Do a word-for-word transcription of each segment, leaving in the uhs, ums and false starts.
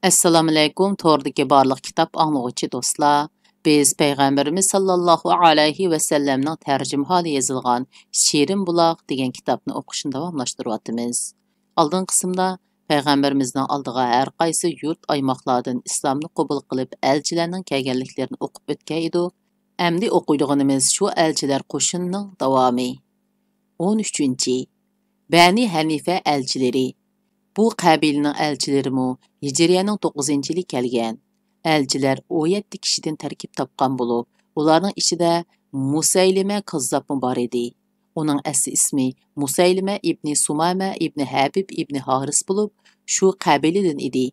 ئەسسالامۇئەلەيكۇم، توردىكى بارلىق كىتاب ئاڭلىغۇچى دوستلار. بىز پەيغەمبىرىمىز ساللاللاھۇ ئەلەيھى ۋەسەللەمنىڭ تەرجىمىھالى يېزىلغان شېرىن بۇلاق دېگەن كىتابنى ئوقۇشنى داۋاملاشتۇرۇۋاتىمىز. ئالدىنقى قىسىمدا پەيغەمبىرىمىزنىڭ ئالدىغا ھەر قايسى يۇرت، ئايماقلاردىن ئىسلامنى قوبۇل قىلىپ، ئەلچىلەرنىڭ كەلگەنلىكلىرىنى ئوقۇپ ئۆتكەن ئىدۇق. ئەمدى ئوقۇيدىغىنىمىز شۇ ئەلچىلەر قوشۇنىنىڭ داۋامى. ئون ئۈچىنچى، بەنى ھەنىفە ئەلچىلىرى. بۇ قەبىلىنىڭ ئەلچىلىرىمۇ ھىجرىيەنىڭ توققۇزىنچى يىلى كەلگەن. ئەلچىلەر ئون يەتتە كىشىدىن تەركىب تاپقان بولۇپ، ئۇلارنىڭ ئىچىدە مۇسەيلىمە كاززاپمۇ بار ئىدى. ئۇنىڭ ئەسلى ئىسمى مۇسەيلىمە ئىبنى سۇمامە ئىبنى ھەبىب ئىبنى ھارىس بولۇپ، شۇ قەبىلىدىن ئىدى.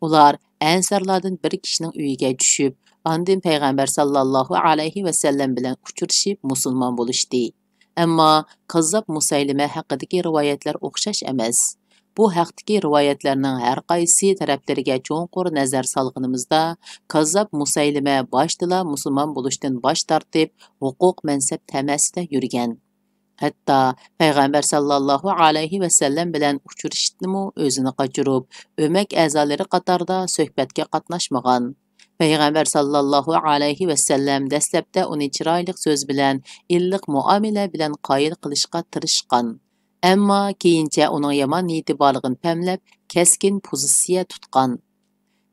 ئۇلار ئەنسارلاردىن بىر كىشىنىڭ ئۆيىگە چۈشۈپ، ئاندىن پەيغەمبەر ساللاللاھۇ ئەلەيھى ۋەسەللەم بىلەن ئۇچرىشىپ، مۇسۇلمان بولۇشتى. ئەمما كاززاپ مۇسەيلىمە ھەققىدىكى رىۋايەتلەر ئوخشاش ئەمەس. بۇ ھەقتىكى رىۋايەتلەرنىڭ ھەر قايسى تەرەپلىرىگە چوڭقۇر نەزەر سالغىنىمىزدا، كاززاپ مۇسەيلىمە باشتىلا مۇسۇلمان بولۇشتىن باش تارتىپ، ھوقۇق-مەنسەپ تەمەسىدە يۈرگەن. ھەتتا پەيغەمبەر ساللاللاھۇ ئەلەيھى ۋەسەللەم بىلەن ئۇچرىشىشتىنمۇ ئۆزىنى قاچۇرۇپ، ئۆمەك ئەزالىرى قاتارىدا سۆھبەتكە قاتناشمىغان. پەيغەمبەر ساللاللاھۇ ئەلەيھى ۋەسەللەم دەسلەپتە ئۇنى چىرايلىق سۆز بىلەن، ئىللىق مۇئامىلە بىلەن قايىل قىلىشقا تىرىشقان. ئەمما كېيىنچە ئۇنىڭ يامان نىيىتى بارلىقىنى پەملەپ، كەسكىن پوزىتسىيە تۇتقان.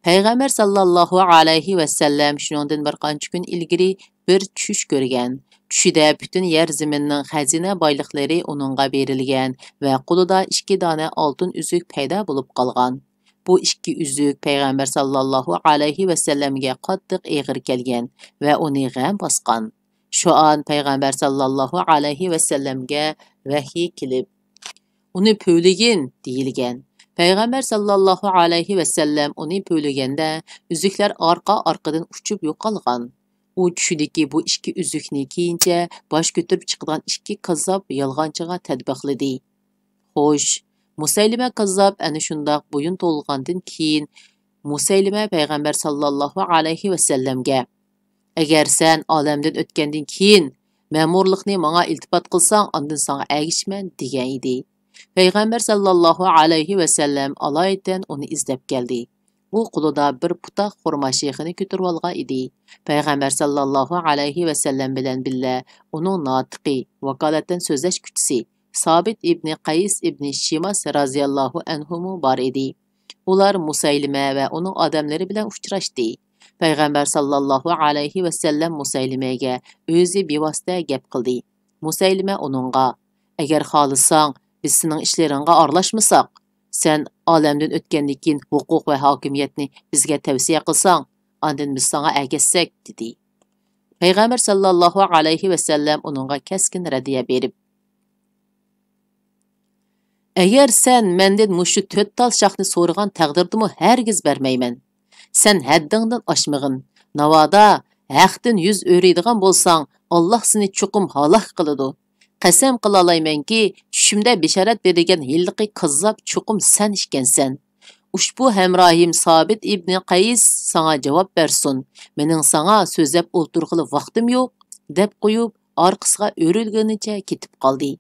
پەيغەمبەر ساللاللاھۇ ئەلەيھى ۋەسەللەم شۇنىڭدىن بىر قانچە كۈن ئىلگىرى بىر چۈش كۆرگەن. چۈشىدە پۈتۈن يەر زېمىننىڭ خەزىنە بايلىقلىرى ئۇنىڭغا بېرىلگەن ۋە قولىدا ئىككى دانە ئالتۇن ئۈزۈك پەيدا بولۇپ قالغان. بۇ ئىككى ئۈزۈك پەيغەمبەر ساللاللاھۇ ئەلەيھى ۋەسەللەمگە قاتتىق ئېغىر كەلگەن ۋە ئۇنى غەم باسقان. شۇ ئان پەيغەمبەر ساللاللاھۇ ئەلەيھى ۋەسەللەمگە ۋەھىي كېلىپ، «ئۇنى پۈۋلىگىن» دېيىلگەن. پەيغەمبەر ساللاللاھۇ ئەلەيھى ۋەسەللەم ئۇنى پۈۋلىگەندە، ئۈزۈكلەر ئارقا-ئارقىدىن ئۇچۇپ يوقالغان. ئۇ چۈشىدىكى بۇ ئىككى ئۈزۈكنى كېيىنچە باش كۆتۈرۈپ چىقىدىغان ئىككى كاززاپ يالغانچىغا تەتبىقلىدى. خوش، مۇسەيلىمە كاززاپ ئەنە شۇنداق بويۇن تولغاندىن كېيىن، مۇسەيلىمە پەيغەمبەر ساللاللاھۇ ئەلەيھى ۋەسەللەمگە، «ئەگەر سەن ئالەمدىن ئۆتكەندىن كېيىن مەمۇرلۇقنى ماڭا ئىلتىپات قىلساڭ، ئاندىن ساڭا ئەگىشىمەن» دېگەن ئىدى. پەيغەمبەر ساللاللاھۇ ئەلەيھى ۋەسەللەم ئالايىتەن ئۇنى ئىزدەپ كەلدى. ئۇ قولىدا بىر پۇتاق خورما شېخىنى كۆتۈرۈۋالغان ئىدى. پەيغەمبەر ساللاللاھۇ ئەلەيھى ۋەسەللەم بىلەن بىللە ئۇنىڭ ناتىقى، ۋاكالەتەن سۆزلەش كۈچىسى، سابىت ئىبنى قەيس ئىبنى شىماس رازىياللاھۇ ئەنھۇمۇ بار ئىدى. ئۇلار مۇسەيلىمە ۋە ئۇنىڭ ئادەملىرى بىلەن ئۇچراشتى. پەيغەمبەر ساللاللاھۇ ئەلەيھى ۋەسەللەم مۇسەيلىمەگە ئۆزى بىۋاسىتە گەپ قىلدى. مۇسەيلىمە ئۇنىڭغا، «ئەگەر خالىساڭ، بىز سېنىڭ ئىشلىرىڭغا ئارىلاشمىساق، سەن ئالەمدىن ئۆتكەندىن كېيىن ھوقۇق ۋە ھاكىمىيەتنى بىزگە تەۋسىيە قىلساڭ، ئاندىن بىز ساڭا ئەگەشسەك» دېدى. پەيغەمبەر ساللاللاھۇ ئەلەيھى ۋەسەللەم ئۇنىڭغا كەسكىن رەددىيە بېرىپ، «ئەگەر سەن مەندىن مۇشۇ تۆت تال شاخنى سورىغان تەقدىردىمۇ ھەرگىز بەرمەيمەن. سەن ھەددىڭدىن ئاشمىغىن. ناۋادا ھەقتىن يۈز ئۆرۈيدىغان بولساڭ، ئاللاھ سېنى چوقۇم ھالاك قىلىدۇ. قەسەم قىلالايمەنكى، چۈشۈمدە بېشارەت بېرىلگەن ھېلىقى كاززاپ چوقۇم سەن ئىكەنسەن. ئۇشبۇ ھەمراھىم سابىت ئىبنى قەيس ساڭا جاۋاب بەرسۇن. مېنىڭ ساڭا سۆزلەپ ئولتۇرغىلى ۋاقتىم يوق» دەپ قويۇپ، ئارقىسىغا ئۆرۈلگىنىچە كېتىپ قالدى.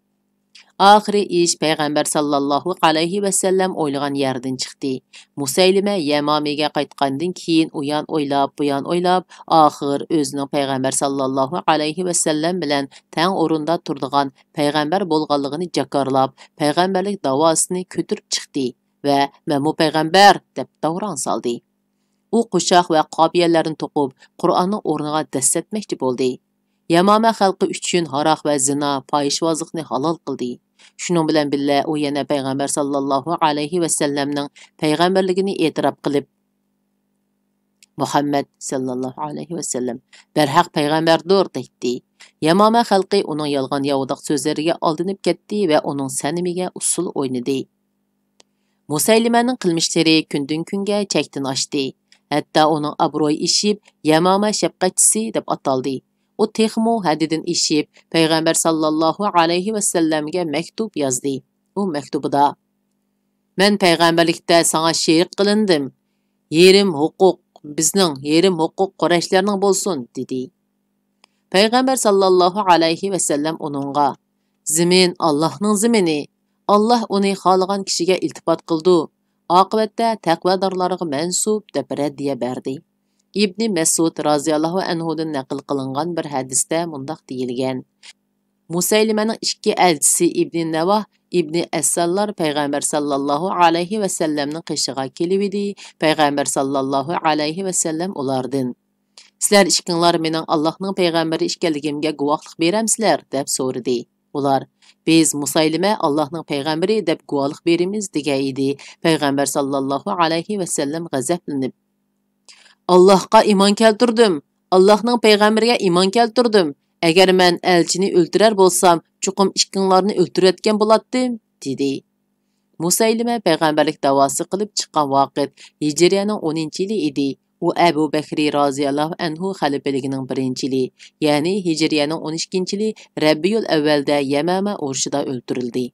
ئاخىرى ئىش پەيغەمبەر ساللاللاھۇ ئەلەيھى ۋەسەللەم ئويلىغان يەردىن چىقتى. مۇسەيلىمە يەمامىگە قايتقاندىن كېيىن ئۇيان ئويلاپ، بۇيان ئويلاپ، ئاخىر ئۆزىنىڭ پەيغەمبەر ساللاللاھۇ ئەلەيھى ۋەسەللەم بىلەن تەڭ ئورۇندا تۇرىدىغان پەيغەمبەر بولغانلىقىنى جاكارلاپ، پەيغەمبەرلىك داۋاسىنى كۆتۈرۈپ چىقتى ۋە «مەنمۇ پەيغەمبەر» دەپ داۋراڭ سالدى. ئۇ قوشاق ۋە قاپىيەلەرنى توقۇپ، قۇرئاننىڭ ئورنىغا دەسسەتمەكچى بولدى. يەمامە خەلقى ئۈچۈن ھاراق ۋە زىنا، پاھىشۋازلىقنى ھالال قىلدى. شۇنىڭ بىلەن بىللە، ئۇ يەنە پەيغەمبەر ساللاللاھۇ ئەلەيھى ۋەسەللەمنىڭ پەيغەمبەرلىكىنى ئېتىراپ قىلىپ، «مۇھەممەد ساللاللاھۇ ئەلەيھى ۋەسەللەم بەرھەق پەيغەمبەردۇر» دەيتتى. يەمامە خەلقى ئۇنىڭ يالغان-ياۋىداق سۆزلىرىگە ئالدىنىپ كەتتى ۋە ئۇنىڭ سەنىمىگە ئۇسسۇل ئوينىدى. مۇسەيلىمەنىڭ قىلمىشلىرى كۈندىن-كۈنگە چەكتىن ئاشتى. ھەتتا ئۇنىڭ ئابرۇيى ئېشىپ، يەمامە شەپقەتچىسى دەپ ئاتالدى. ئۇ تېخىمۇ ھەددىدىن ئېشىپ، پەيغەمبەر ساللاللاھۇ ئەلەيھى ۋەسەللەمگە مەكتۇپ يازدى. ئۇ مەكتۇبىدا، «مەن پەيغەمبەرلىكتە ساڭا شېرىك قىلىندىم. يېرىم ھوقۇق بىزنىڭ، يېرىم ھوقۇق قۇرەيشلەرنىڭ بولسۇن» دېدى. پەيغەمبەر ساللاللاھۇ ئەلەيھى ۋەسەللەم ئۇنىڭغا، «زېمىن ئاللاھنىڭ زېمىنى، ئاللاھ ئۇنى خالىغان كىشىگە ئىلتىپات قىلىدۇ، ئاقىۋەتتە تەقۋادارلارغا مەنسۇپ دەپ رەددىيە بەردى. ئىبنى مەسئۇد رازىياللاھۇ ئەنھۇدىن نەقىل قىلىنغان بىر ھەدىستە مۇنداق دېيىلگەن: مۇسەيلىمەنىڭ ئىككى ئەلچىسى ئىبنى نەۋاھ، ئىبنى ئەسساللار پەيغەمبەر ساللاللاھۇ ئەلەيھى ۋەسەللەمنىڭ قېشىغا كېلىۋىدى، پەيغەمبەر ساللاللاھۇ ئەلەيھى ۋەسەللەم ئۇلاردىن: «سىلەر ئىككىڭلار مېنىڭ ئاللاھنىڭ پەيغەمبىرى ئىكەنلىكىمگە گۇۋاھلىق بېرەمسىلەر؟» دەپ سورىدى. ئۇلار: «بىز مۇسەيلىمە ئاللاھنىڭ پەيغەمبىرى دەپ گۇۋاھلىق بېرىمىز» دېگەن ئىدى. پەيغەمبەر ساللاللاھۇ ئەلەيھى ۋەسەللەم غەزەپلىنىپ: «ئاللاھقا ئىمان كەلتۈردۈم، ئاللاھنىڭ پەيغەمبىرىگە ئىمان كەلتۈردۈم. ئەگەر مەن ئەلچىنى ئۆلتۈرەر بولسام، چوقۇم ئىككىڭلارنى ئۆلتۈرۈۋەتكەن بولاتتىم» دېدى. مۇسەيلىمە پەيغەمبەرلىك داۋاسى قىلىپ چىققان ۋاقىت ھىجرىيەنىڭ ئونىنچى يىلى ئىدى. ئۇ ئەبۇ بەكرى رازىياللاھۇ ئەنھۇ خەلىپىلىكىنىڭ بىرىنچى يىلى، يەنى ھىجرىيەنىڭ ئون ئىككىنچى يىلى رەبىيۇل ئەۋۋەلدە يەمەمە ئۇرۇشىدا ئۆلتۈرۈلدى.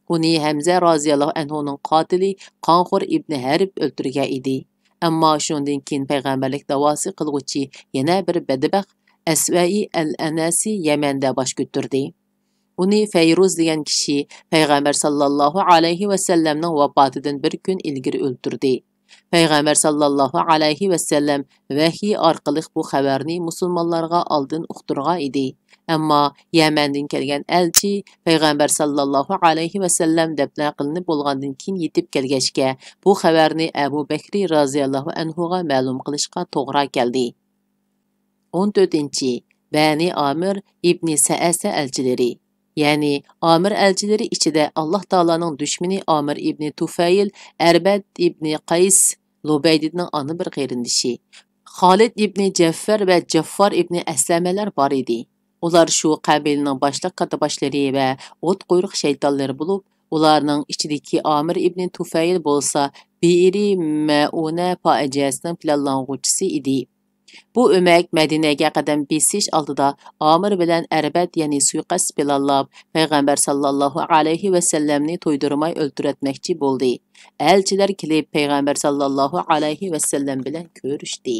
ئۇنى ھەمزە رازىياللاھۇ ئەنھۇنىڭ قاتىلى قانخور ئىبنى ھەرب ئۆلتۈرگەن ئىدى. ئەمما شۇنىڭدىن كېيىن پەيغەمبەرلىك داۋاسى قىلغۇچى يەنە بىر بەدبەخت ئەسۋەئى ئەل ئەنەسى يەمەندە باش كۆتۈردى. ئۇنى فەيرۇز دېگەن كىشى پەيغەمبەر ساللاللاھۇ ئەلەيھى ۋەسەللەمنىڭ ۋاپاتىدىن بىر كۈن ئىلگىرى ئۆلتۈردى. پەيغەمبەر ساللاللاھۇ ئەلەيھى ۋەسەللەم ۋەھىي ئارقىلىق بۇ خەۋەرنى مۇسۇلمانلارغا ئالدىن ئۇقتۇرغان ئىدى. ئەمما يەمەندىن كەلگەن ئەلچى پەيغەمبەر ساللاللاھۇ ئەلەيھى ۋەسەللەم دەپنە قىلىنىپ بولغاندىن كېيىن يېتىپ كەلگەچكە، بۇ خەۋەرنى ئەبۇ بەكرى رازىياللاھۇ ئەنھۇغا مەلۇم قىلىشقا توغرا كەلدى. ئون تۆتىنچى، بەنى ئامىر ئىبنى سەئەسە ئەلچىلىرى. يەنى ئامىر ئەلچىلىرى ئىچىدە ئاللاھ تائالانىڭ دۈشمىنى ئامىر ئىبنى تۇفەيل، ئەربەد ئىبنى قەيس، لۇبەيدىنىڭ ئانا بىر قېرىندىشى، خالىد ئىبنى جەففەر ۋە جاففار ئىبنى ئەسلەمەلەر بار ئىدى. ئۇلار شۇ قەبىلىنىڭ باشلىق كاتتىباشلىرى ۋە ئوت قۇيرۇق شەيتانلىرى بولۇپ، ئۇلارنىڭ ئىچىدىكى ئامىر ئىبنى تۇفەيل بولسا بىئىرى مەئۇنە پاجىئەسىنىڭ پىلانلانغۇچىسى ئىدى. بۇ ئۆمەك مەدىنەگە قەدەم بېسىش ئالدىدا ئامىر بىلەن ئەربەت، يەنى سۇيىقەست پىلانلاپ، پەيغەمبەر ساللاللاھۇ ئەلەيھى ۋەسەللەمنى تويدۇرماي ئۆلتۈرۈۋەتمەكچى بولدى. ئەلچىلەر كېلىپ، پەيغەمبەر ساللاللاھۇ ئەلەيھى ۋەسەللەم بىلەن كۆرۈشتى.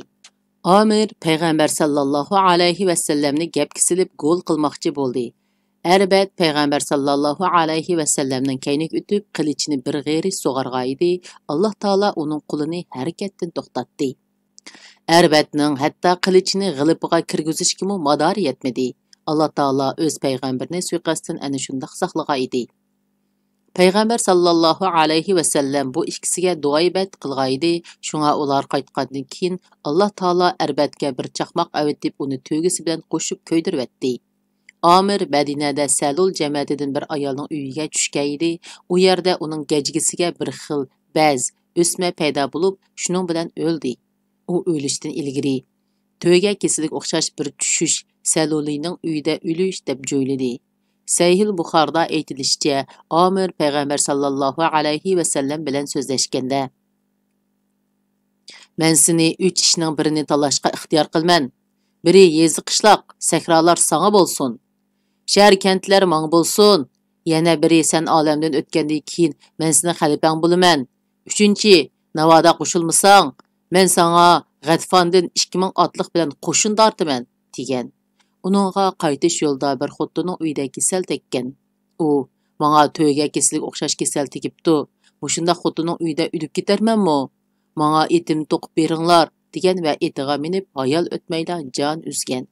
ئامىر پەيغەمبەر ساللاللاھۇ ئەلەيھى ۋەسەللەمنى گەپكە سېلىپ گول قىلماقچى بولدى. ئەربەت پەيغەمبەر ساللاللاھۇ ئەلەيھى ۋەسەللەمنىڭ كەينىگە ئۆتۈپ، قىلىچىنى بىر غېرىش سۇغارغانىدى، ئاللاھ تائالا ئۇنىڭ قولىنى ھەرىكەتتىن توختاتتى. ئەربەتنىڭ ھەتتا قىلىچىنى غىلىپىغا كىرگۈزۈشكىمۇ مادارى يەتمىدى. ئاللاھ تائالا ئۆز پەيغەمبىرىنى سۇيىقەستتىن ئەنە شۇنداق ساقلىغان ئىدى. پەيغەمبەر ساللاللاھۇ ئەلەيھى ۋەسەللەم بۇ ئىككىسىگە دۇئايىبەت قىلغانىدى، شۇڭا ئۇلار قايتقاندىن كېيىن، ئاللاھ تائالا ئەربەتكە بىر چاقماق ئەۋېتىپ، ئۇنى تۆگىسى بىلەن قوشۇپ كۆيدۈرۈۋەتتى. ئامىر مەدىنەدە سەلۇل جەمەتىدىن بىر ئايالنىڭ ئۆيىگە چۈشكەن ئىدى. ئۇ يەردە ئۇنىڭ گەجگىسىگە بىر خىل بەز، ئۆسمە پەيدا بولۇپ، شۇنىڭ بىلەن ئۆلدى. ئۇ ئۆلۈشتىن ئىلگىرى، تۆگە كېسىلىگە ئوخشاش بىر چۈشۈش، سەلۇلىنىڭ ئۆيىدە ئۆلۈش دەپ جۆيلىدى. سەھىھ بۇخارىدا ئېيتىلىشىچە، ئامىر پەيغەمبەر ساللاللاھۇ ئەلەيھى ۋەسەللەم بىلەن سۆزلەشكەندە، مەن سېنى ئۈچ ئىشنىڭ بىرىنى تاللاشقا ئىختىيار قىلىمەن. بىرى يېزا-قىشلاق، سەھرالار ساڭا بولسۇن. شەھەر-كەنتلەر ماڭا بولسۇن. يەنە بىرى سەن ئالەمدىن ئۆتكەندىن كېيىن مەن سېنىڭ خەلىپەڭ بولىمەن. ئۈچىنچى، ناۋادا قوشۇلمىساڭ، مەن ساڭا غەتفاندىن ئىككى مىڭ ئاتلىق بىلەن قوشۇن تارتىمەن، دېگەن. ئۇنىڭغا قايتىش يولىدا بىر خوتۇننىڭ ئۆيىدە كېسەل تەگكەن. ئۇ، ماڭا تۆگە كېسىلىگە ئوخشاش كېسەل تېگىپتۇ. مۇشۇنداق خوتۇننىڭ ئۆيىدە ئۆلۈپ كېتەرمەنمۇ؟ ماڭا ئېتىمنى توقۇپ بېرىڭلار، دېگەن ۋە ئېتىغا مىنىپ، ھايال ئۆتمەيلا جان ئۈزگەن.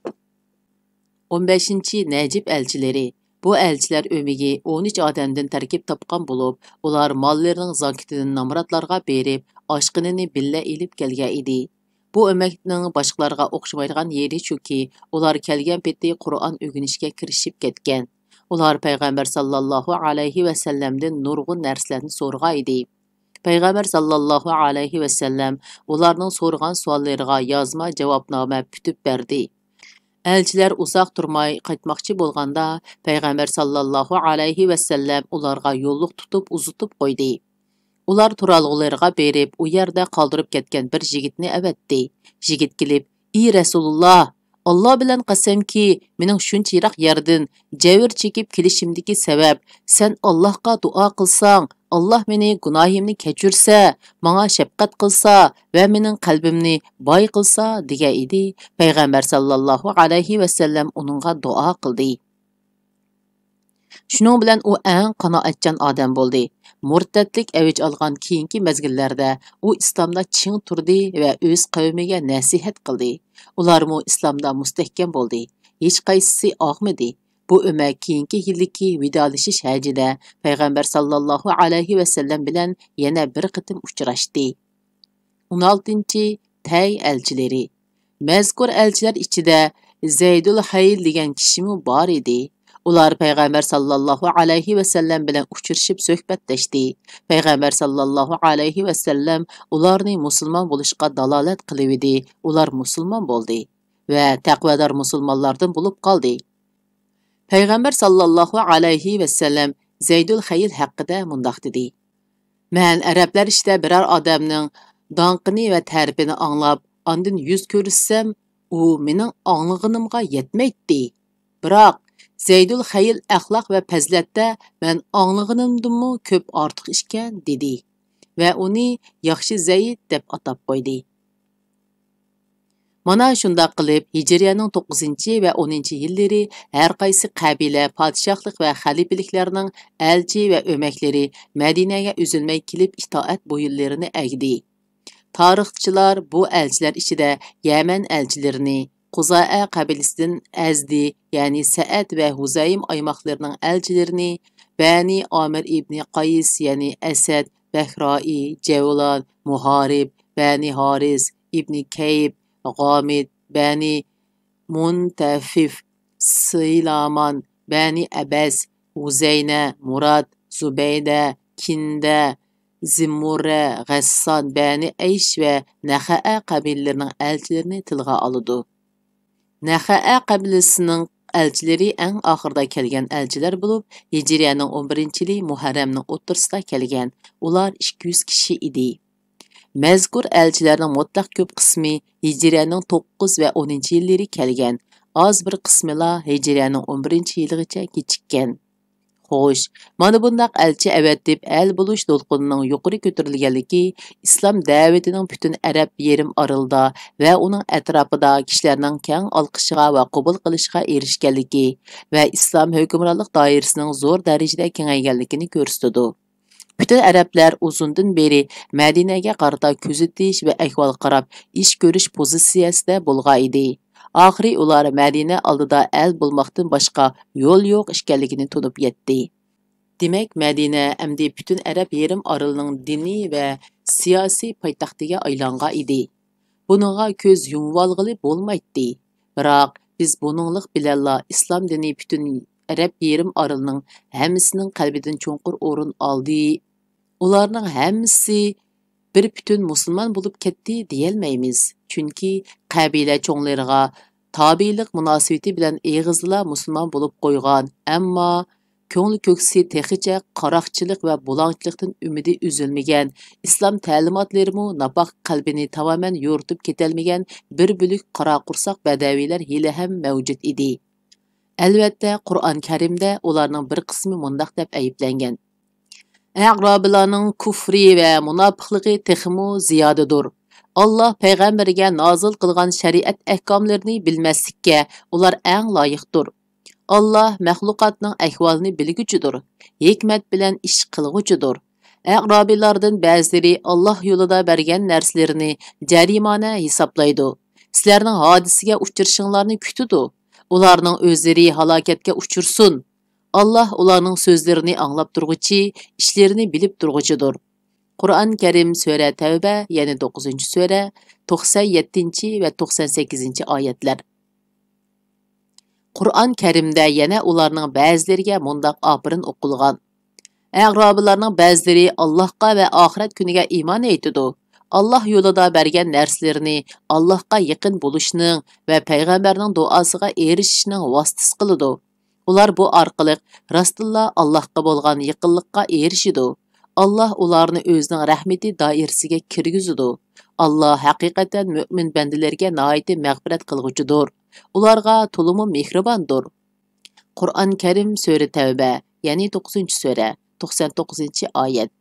ئون بەشىنچى، نەجىپ ئەلچىلىرى. بۇ ئەلچىلەر ئۆمىكى ئون ئۈچ ئادەمدىن تەركىب تاپقان بولۇپ، ئۇلار ماللىرىنىڭ زاكىتىنى نامراتلارغا بېرىپ، ئاشقىنىنى بىللە ئېلىپ كەلگەن ئىدى. بۇ ئۆمەكنىڭ باشقىلارغا ئوخشىمايدىغان يېرى شۇكى، ئۇلار كەلگەن پېتى قۇرئان ئۆگىنىشكە كىرىشىپ كەتكەن. ئۇلار پەيغەمبەر ساللاللاھۇ ئەلەيھى ۋەسەللەمدىن نۇرغۇن نەرسىلەرنى سورىغان ئىدى. پەيغەمبەر ساللاللاھۇ ئەلەيھى ۋەسەللەم ئۇلارنىڭ سورىغان سوئاللىرىغا يازما جاۋابنامە پۈتۈپ بەردى. ئەلچىلەر ئۇزاق تۇرماي قايتماقچى بولغاندا، پەيغەمبەر ساللاللاھۇ ئەلەيھى ۋەسەللەم ئۇلارغا يوللۇق تۇتۇپ ئۇزىتىپ قويدى. ئۇلار تۇرالغۇلىرىغا بېرىپ، ئۇ يەردە قالدۇرۇپ كەتكەن بىر يىگىتنى ئەۋەتتى. يىگىت كېلىپ، ئى رەسۇلۇللا، ئاللا بىلەن قەسەمكى، مېنىڭ شۇنچە يىراق يەردىن جەۋر چېكىپ كېلىشىمدىكى سەۋەب، سەن ئاللاھقا دۇئا قىلساڭ، ئاللا مېنى گۇناھىمنى كەچۈرسە، ماڭا شەپقەت قىلسا ۋە مېنىڭ قەلبىمنى باي قىلسا، دېگەن ئىدى. پەيغەمبەر ساللاللاھۇ ئەلەيھى ۋەسەللەم ئۇنىڭغا دۇئا قىلدى. شۇنىڭ بىلەن ئۇ ئەڭ قانائەتچان ئادەم بولدى. مۇرتەتلىك ئەۋج ئالغان كېيىنكى مەزگىللەردە ئۇ ئىسلامدا چىڭ تۇردى ۋە ئۆز قەۋمىگە نەسىھەت قىلدى. ئۇلارمۇ ئىسلامدا مۇستەھكەم بولدى. ھېچقايسىسى ئاغمىدى. بۇ ئۆمەك كېيىنكى يىلدىكى ۋىدالىشىش ھەجىدە پەيغەمبەر ساللاللاھۇ ئەلەيھى ۋەسەللەم بىلەن يەنە بىر قېتىم ئۇچراشتى. ئون ئالتىنچى، تەي ئەلچىلىرى. مەزكۇر ئەلچىلەر ئىچىدە زەيدۇل خەيل دېگەن كىشىمۇ بار ئىدى. ئۇلار پەيغەمبەر ساللاللاھۇ ئەلەيھى ۋەسەللەم بىلەن ئۇچرىشىپ سۆھبەتلەشتى. پەيغەمبەر ساللاللاھۇ ئەلەيھى ۋەسەللەم ئۇلارنى مۇسۇلمان بولۇشقا دالالەت قىلىۋىدى. ئۇلار مۇسۇلمان بولدى ۋە تەقۋادار مۇسۇلمانلاردىن بولۇپ قالدى. پەيغەمبەر ساللاللاھۇ ئەلەيھى ۋەسەللەم زەيدۇل خەيل ھەققىدە مۇنداق دېدى: مەن ئەرەبلەر ئىچىدە بىرەر ئادەمنىڭ داڭقىنى ۋە تەرىپىنى ئاڭلاپ، ئاندىن يۈز كۆرۈشسەم، ئۇ مېنىڭ ئاڭلىغىنىمغا يەتمەيتتى. بىراق، زەيدۇل خەيل ئەخلاق ۋە پەزىلەتتە مەن ئاڭلىغىنىمدىنمۇ كۆپ ئارتۇق ئىكەن، دېدى ۋە ئۇنى ياخشى زەيد دەپ ئاتاپ قويدى. مانا شۇنداق قىلىپ، ھىجرىيەنىڭ توققۇزىنچى ۋە ئونىنچى يىللىرى ھەر قايسى قەبىلە، پادىشاھلىق ۋە خەلىپىلىكلەرنىڭ ئەلچى ۋە ئۆمەكلىرى مەدىنەگە ئۈزۈلمەي كېلىپ، ئىتائەت بويۇنلىرىنى ئەگدى. تارىخچىلار بۇ ئەلچىلەر ئىچىدە يەمەن ئەلچىلىرىنى، قۇزائە قەبىلىسىدىن ئەزدى، يەنى سەئەد ۋە ھۇزەيم ئايماقلىرىنىڭ ئەلچىلىرىنى، بەنى ئامىر ئىبنى قايس، يەنى ئەسەد، بەھرائى، جەۋلان، مۇھارىب، بەنى ھارىس، ئىبنى كەيب، غامىد، بەنى مۇنتەفىف، سىلامان، بەنى ئەبەس، ھۇزەينە، مۇراد، زۇبەيدە، كىندە، زىممۇرە، غەسسان، بەنى ئەيش ۋە نەخەئە قەبىلىلىرىنىڭ ئەلچىلىرىنى تىلغا ئالىدۇ. نەخەئە قەبىلىسىنىڭ ئەلچىلىرى ئەڭ ئاخىرىدا كەلگەن ئەلچىلەر بولۇپ، ھىجرىيەنىڭ ئون بىرىنچى يىلى مۇھەررەمنىڭ ئوتتۇرىسىدا كەلگەن. ئۇلار ئىككى يۈز كىشى ئىدى. مەزكۇر ئەلچىلەرنىڭ مۇتلەق كۆپ قىسمى ھىجرىيەنىڭ توققۇز ۋە ئونىنچى يىللىرى كەلگەن، ئاز بىر قىسمىلا ھىجرىيەنىڭ ئون بىرىنچى يىلىغىچە كېچىككەن. خوش، مانا بۇنداق ئەلچى ئەۋەتىپ ئەل بولۇش دولقۇنىنىڭ يۇقىرى كۆتۈرۈلگەنلىكى، ئىسلام دەۋىتىنىڭ پۈتۈن ئەرەب يېرىم ئارىلىدا ۋە ئۇنىڭ ئەتراپىدا كىشىلەرنىڭ كەڭ ئالقىشىغا ۋە قوبۇل قىلىشىغا ئېرىشكەنلىكى ۋە ئىسلام ھۆكۈمرانلىق دائىرىسىنىڭ زور دەرىجىدە كېڭەيگەنلىكىنى كۆرسىتىدۇ. پۈتۈن ئەرەبلەر ئۇزۇندىن بېرى مەدىنەگە قارىتا كۆزىتىش ۋە ئەھۋال قاراپ ئىش كۆرۈش پوزىتسىيەسىدە بولغان ئىدى. ئاخىرى ئۇلار مەدىنە ئالدىدا ئەل بولماقتىن باشقا يول يوق ئىكەنلىكىنى تونۇپ يەتتى. دېمەك، مەدىنە ئەمدى پۈتۈن ئەرەب يېرىم ئارىلىنىڭ دىنىي ۋە سىياسىي پايتەختىگە ئايلانغان ئىدى. بۇنىڭغا كۆز يۇمۇۋالغىلى بولمايتتى. بىراق، بىز بۇنىڭلىق بىلەنلا ئىسلام دىنى پۈتۈن ئەرەب يېرىم ئارىلىنىڭ ھەممىسىنىڭ قەلبىدىن چوڭقۇر ئورۇن ئالدى. ئۇلارنىڭ ھەممىسى بىر پۈتۈن مۇسۇلمان بولۇپ كەتتى دېيەلمەيمىز. چۈنكى قەبىلە چوڭلىرىغا تابىئىيلىق مۇناسىۋىتى بىلەن ئېغىزدىلا مۇسۇلمان بولۇپ قويغان، ئەمما كۆڭلى كۆكسى تېخىچە قاراقچىلىق ۋە بۇلاڭچىلىقتىن ئۈمىدى ئۈزۈلمىگەن، ئىسلام تەلىماتلىرىمۇ ناپاق قەلبىنى تامامەن يورۇتۇپ كېتەلمىگەن بىر بۆلەك قارا قورساق بەدەۋىيلەر ھېلىھەم مەۋجۇت ئىدى. ئەلۋەتتە، قۇرئان كەرىمدە ئۇلارنىڭ بىر قىسمى مۇنداق دەپ ئەيىبلەنگەن: ئەرابىلارنىڭ كۇفرى ۋە مۇناپىقلىقى تېخىمۇ زىيادىدۇر. ئاللاھ پەيغەمبىرىگە نازىل قىلغان شەرىئەت ئەھكاملىرىنى بىلمەسلىككە ئۇلار ئەڭ لايىقتۇر. ئاللاھ مەخلۇقاتنىڭ ئەھۋالىنى بىلگۈچىدۇر، ھېكمەت بىلەن ئىش قىلغۇچىدۇر. ئەرابىيلاردىن بەزىلىرى ئاللاھ يولىدا بەرگەن نەرسىلىرىنى جەرىمانە ھېسابلايدۇ. سىلەرنىڭ ھادىسىگە ئۇچرىشىڭلارنى كۈتىدۇ. ئۇلارنىڭ ئۆزلىرى ھالاكەتكە ئۇچرىسۇن. ئاللاھ ئۇلارنىڭ سۆزلىرىنى ئاڭلاپ تۇرغۇچى، ئىشلىرىنى بىلىپ تۇرغۇچىدۇر. قۇرئان كەرىم سۈرە تەۋبە، يەنى توققۇزىنچى سۈرە، توقسان يەتتىنچى ۋە توقسان سەككىزىنچى ئايەتلەر. قۇرئان كەرىمدە يەنە ئۇلارنىڭ بەزىلىرىگە مۇنداق ئاپىرىن ئوقۇلغان: ئەرابىلارنىڭ بەزىلىرى ئاللاھقا ۋە ئاخىرەت كۈنىگە ئىمان ئېيتىدۇ. ئاللاھ يولىدا بەرگەن نەرسىلىرىنى ئاللاھقا يېقىن بولۇشنىڭ ۋە پەيغەمبەرنىڭ دۇئاسىغا ئېرىشىشنىڭ ۋاسىتىسى قىلىدۇ. ئۇلار بۇ ئارقىلىق راستتىنلا ئاللاھقا بولغان يېقىنلىققا ئېرىشىدۇ. ئاللاھ ئۇلارنى ئۆزىنىڭ رەھمىتى دائىرىسىگە كىرگۈزىدۇ. ئاللاھ ھەقىقەتەن مۆمىن بەندىلىرىگە ناھايىتى مەغپىرەت قىلغۇچىدۇر. ئۇلارغا تولىمۇ مېھرىباندۇر. قۇرئان كەرىم سۈرە تەۋبە، يەنى توققۇزىنچى سۈرە، توقسان توققۇزىنچى ئايەت.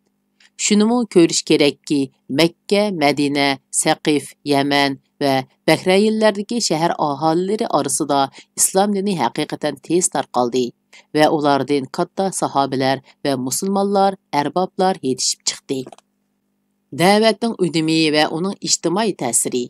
شۇنىمۇ كۆرۈش كېرەككى، مەككە، مەدىنە، سەقىف، يەمەن ۋە بەھرەيىنلەردىكى شەھەر ئاھالىلىرى ئارىسىدا ئىسلام دىنى ھەقىقەتەن تېز تارقالدى. ۋە ئۇلاردىن كاتتا ساھابىلەر ۋە مۇسۇلمانلار، ئەربابلار يېتىشىپ چىقتى. دەۋەتنىڭ ئۈنۈمى ۋە ئۇنىڭ ئىجتىمائىي تەسىرى.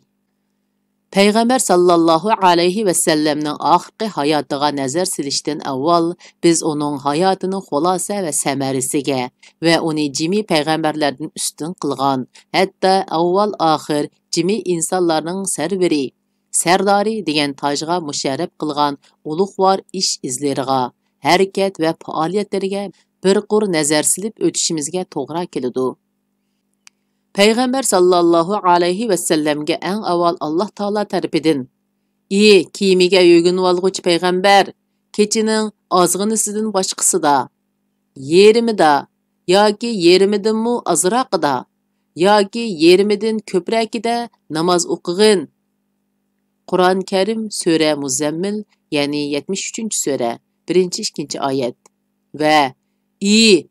پەيغەمبەر ساللاللاھۇ ئەلەيھى ۋەسەللەمنىڭ ئاخىرقى ھاياتىغا نەزەر سېلىشتىن ئاۋۋال، بىز ئۇنىڭ ھاياتىنىڭ خۇلاسە ۋە سەمەرىسىگە ۋە ئۇنى جىمى پەيغەمبەرلەردىن ئۈستۈن قىلغان، ھەتتا ئاۋۋال-ئاخىر جىمى ئىنسانلارنىڭ سەرۋىرى، سەردارى دېگەن تاجغا مۇشەررەپ قىلغان ئۇلۇغۋار ئىش ئىزلىرىغا، ھەرىكەت ۋە پائالىيەتلىرىگە بىر قۇر نەزەر سېلىپ ئۆتۈشىمىزگە توغرا كېلىدۇ. پەيغەمبەر ساللاللاھۇ ئەلەيھى ۋەسەللەمگە ئەڭ ئاۋۋال ئاللاھ تائالا تەرىپىدىن، ئى كىيىمىگە يۆگىنىۋالغۇچى پەيغەمبەر، كېچىنىڭ ئازغىنىسىدىن باشقىسىدا، يېرىمىدا ياكى يېرىمىدىنمۇ ئازراقىدا ياكى يېرىمىدىن كۆپرەكىدە ناماز ئوقۇغىن. قۇرئان كەرىم، سۈرە مۇزەممىل، يەنى يەتمىش ئۈچىنچى سۈرە، بىرىنچى، ئىككىنچى ئايەت. ۋە ئى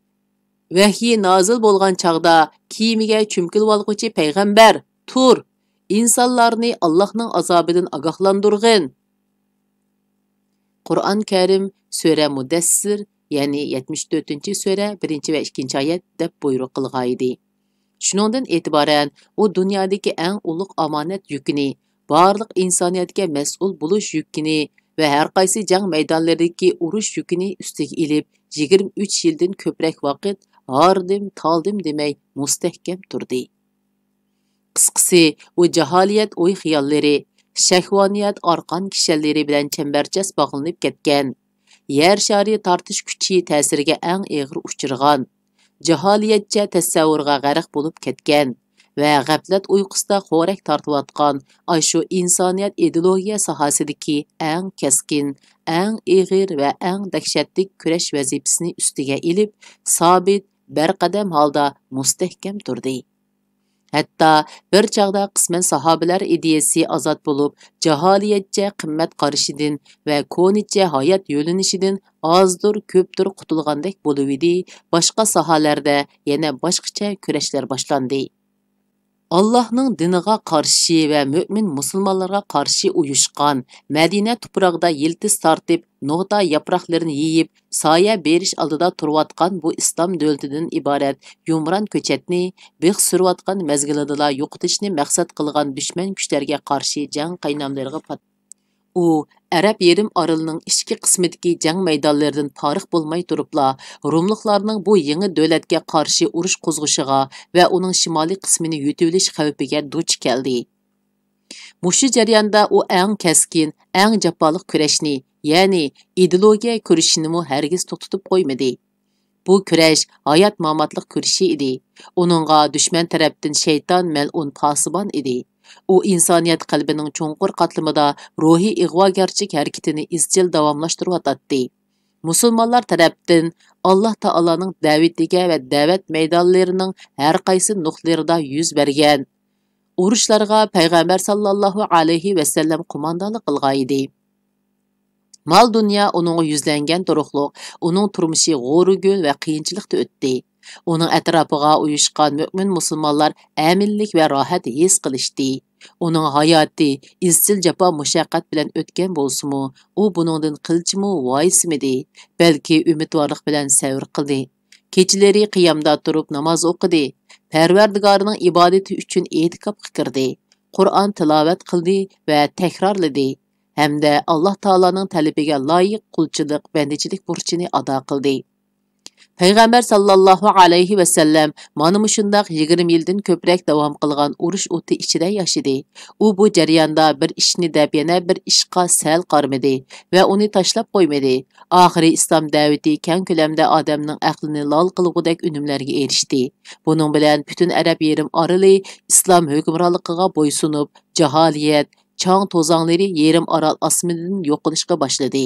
ۋەھيى نازىل بولغان چاغدا كىيىمىگە چۆمكىلىۋالغۇچى پەيغەمبەر، تۇر! ئىنسانلارنى ئاللاھنىڭ ئازابىدىن ئاگاھلاندۇرغىن. قۇرئان كەرىم، سۈرە مۇدەسسىر، يەنى يەتمىش تۆتىنچى سۈرە، بىرىنچى ۋە ئىككىنچى ئايەت، دەپ بۇيرۇق قىلغانىدى. شۇنىڭدىن ئېتىبارەن ئۇ دۇنيادىكى ئەڭ ئۇلۇغ ئامانەت يۈكىنى، بارلىق ئىنسانىيەتكە مەسئۇل بولۇش يۈكىنى ۋە ھەرقايسى جەڭ مەيدانلىرىدىكى ئۇرۇش يۈكىنى ئۈستىگە ئېلىپ، يىگىرمە ئۈچ يىلدىن كۆپرەك ۋاقىت ھاردىم، تالدىم دېمەي مۇستەھكەم تۇردى. قىسقىسى، ئۇ جاھالىيەت ئوي-خىياللىرى، شەھۋانىيەت ئارقان-كىشەنلىرى بىلەن چەمبەرچاس باغلىنىپ كەتكەن، يەر شارى تارتىش كۈچى تەسىرىگە ئەڭ ئېغىر ئۇچرىغان، جاھالىيەتچە تەسەۋۋۇرغا غەرق بولۇپ كەتكەن ۋە غەپلەت ئۇيقۇسىدا خورەك تارتىۋاتقان ئاشۇ ئىنسانىيەت ئىدېئولوگىيە ساھەسىدىكى ئەڭ كەسكىن، ئەڭ ئېغىر ۋە ئەڭ دەھشەتلىك كۈرەش ۋەزىپىسىنى ئۈستىگە ئېلىپ، سابىت، بەرقەدەم ھالدا مۇستەھكەم تۇردى. ھەتتا بىر چاغدا قىسمەن ساھابىلەر ئىدىيەسى ئازاد بولۇپ، جاھالىيەتچە قىممەت قارىشىدىن ۋە كونىچە ھايات يۆنىلىشىدىن ئازدۇر، كۆپتۇر قۇتۇلغاندەك بولۇۋىدى، باشقا ساھەلەردە يەنە باشقىچە كۈرەشلەر باشلاندى. ئاللاھنىڭ دىنىغا قارشى ۋە مۆمىن مۇسۇلمانلارغا قارشى ئۇيۇشقان، مەدىنە تۇپراقىدا يىلتىز تارتىپ، نوغتا ياپراقلىرىنى يېيىپ، سايە بېرىش ئالدىدا تۇرۇۋاتقان بۇ ئىسلام دۆلىتىدىن ئىبارەت يۇمران كۆچەتنى بىخ سۈرۈۋاتقان مەزگىلىدىلا يوقىتىشنى مەقسەت قىلغان دۈشمەن كۈچلەرگە قارشى جەڭ قايناملىرىغا پات-، ئۇ ئەرەب يېرىم ئارىلىنىڭ ئىچكى قىسمىدىكى جەڭ مەيدانلىرىدىن پارىخ بولماي تۇرۇپلا، روملۇقلارنىڭ بۇ يېڭى دۆلەتكە قارشى ئۇرۇش قوزغىشىغا ۋە ئۇنىڭ شىمالىي قىسمىنى يۇتۇۋېلىش خەۋپىگە دۇچ كەلدى. مۇشۇ جەرياندا ئۇ ئەڭ كەسكىن، ئەڭ جاپالىق كۈرەشنى، يەنى ئىدېئولوگىيە كۈرىشىنىمۇ ھەرگىز توختىتىپ قويمىدى. بۇ كۈرەش ھايات-ماماتلىق كۈرىشى ئىدى. ئۇنىڭغا دۈشمەن تەرەپتىن شەيتان مەلئۇن پاسىبان ئىدى. ئۇ ئىنسانىيەت قەلبىنىڭ چوڭقۇر قاتلىمىدا روھىي ئىغۋاگەرچىلىك ھەرىكىتىنى ئىزچىل داۋاملاشتۇرۇۋاتاتتى. مۇسۇلمانلار تەرەپتىن ئاللاھ تائالانىڭ دەۋىتىگە ۋە دەۋەت مەيدانلىرىنىڭ ھەرقايسى نۇقتىلىرىدا يۈز بەرگەن ئۇرۇشلارغا پەيغەمبەر ساللاللاھۇ ئەلەيھى ۋەسەللەم قوماندانلىق قىلغانىدى. مال-دۇنيا ئۇنىڭغا يۈزلەنگەن تۇرۇقلۇق، ئۇنىڭ تۇرمۇشى غورىگۈل ۋە قىيىنچىلىقتا ئۆتتى. ئۇنىڭ ئەتراپىغا ئۇيۇشقان مۆمىن مۇسۇلمانلار ئەمىنلىك ۋە راھەت ھېس قىلىشتى. ئۇنىڭ ھاياتى ئىزچىل جاپا-مۇشەققەت بىلەن ئۆتكەن بولسىمۇ، ئۇ بۇنىڭدىن قىلچىمۇ ۋايسىمىدى، بەلكى ئۈمىدۋارلىق بىلەن سەۋر قىلدى. كېچىلىرى قىيامدا تۇرۇپ ناماز ئوقۇدى، پەرۋەردىگارىنىڭ ئىبادىتى ئۈچۈن ئېتىكاپقا كىردى، قۇرئان تىلاۋەت قىلدى ۋە تەكرارلىدى ھەمدە ئاللاھ تائالانىڭ تەلىپىگە لايىق قۇلچىلىق، بەندىچىلىك بۇرچىنى ئادا قىلدى. پەيغەمبەر ساللاللاھۇ ئەلەيھى ۋەسەللەم مانا مۇشۇنداق يىگىرمە يىلدىن كۆپرەك داۋام قىلغان ئۇرۇش ئوتى ئىچىدە ياشىدى. ئۇ بۇ جەرياندا بىر ئىشنى دەپ يەنە بىر ئىشقا سەل قارىمىدى ۋە ئۇنى تاشلاپ قويمىدى. ئاخىرى ئىسلام دەۋىتى كەڭ كۆلەمدە ئادەمنىڭ ئەقلىنى لال قىلغۇدەك ئۈنۈملەرگە ئېرىشتى. بۇنىڭ بىلەن پۈتۈن ئەرەب يېرىم ئارىلى ئىسلام ھۆكۈمرانلىقىغا بويسۇنۇپ، جاھالىيەت، چاڭ توزاڭلىرى يېرىم ئارال ئاسمىنىدىن يوقىلىشقا باشلىدى.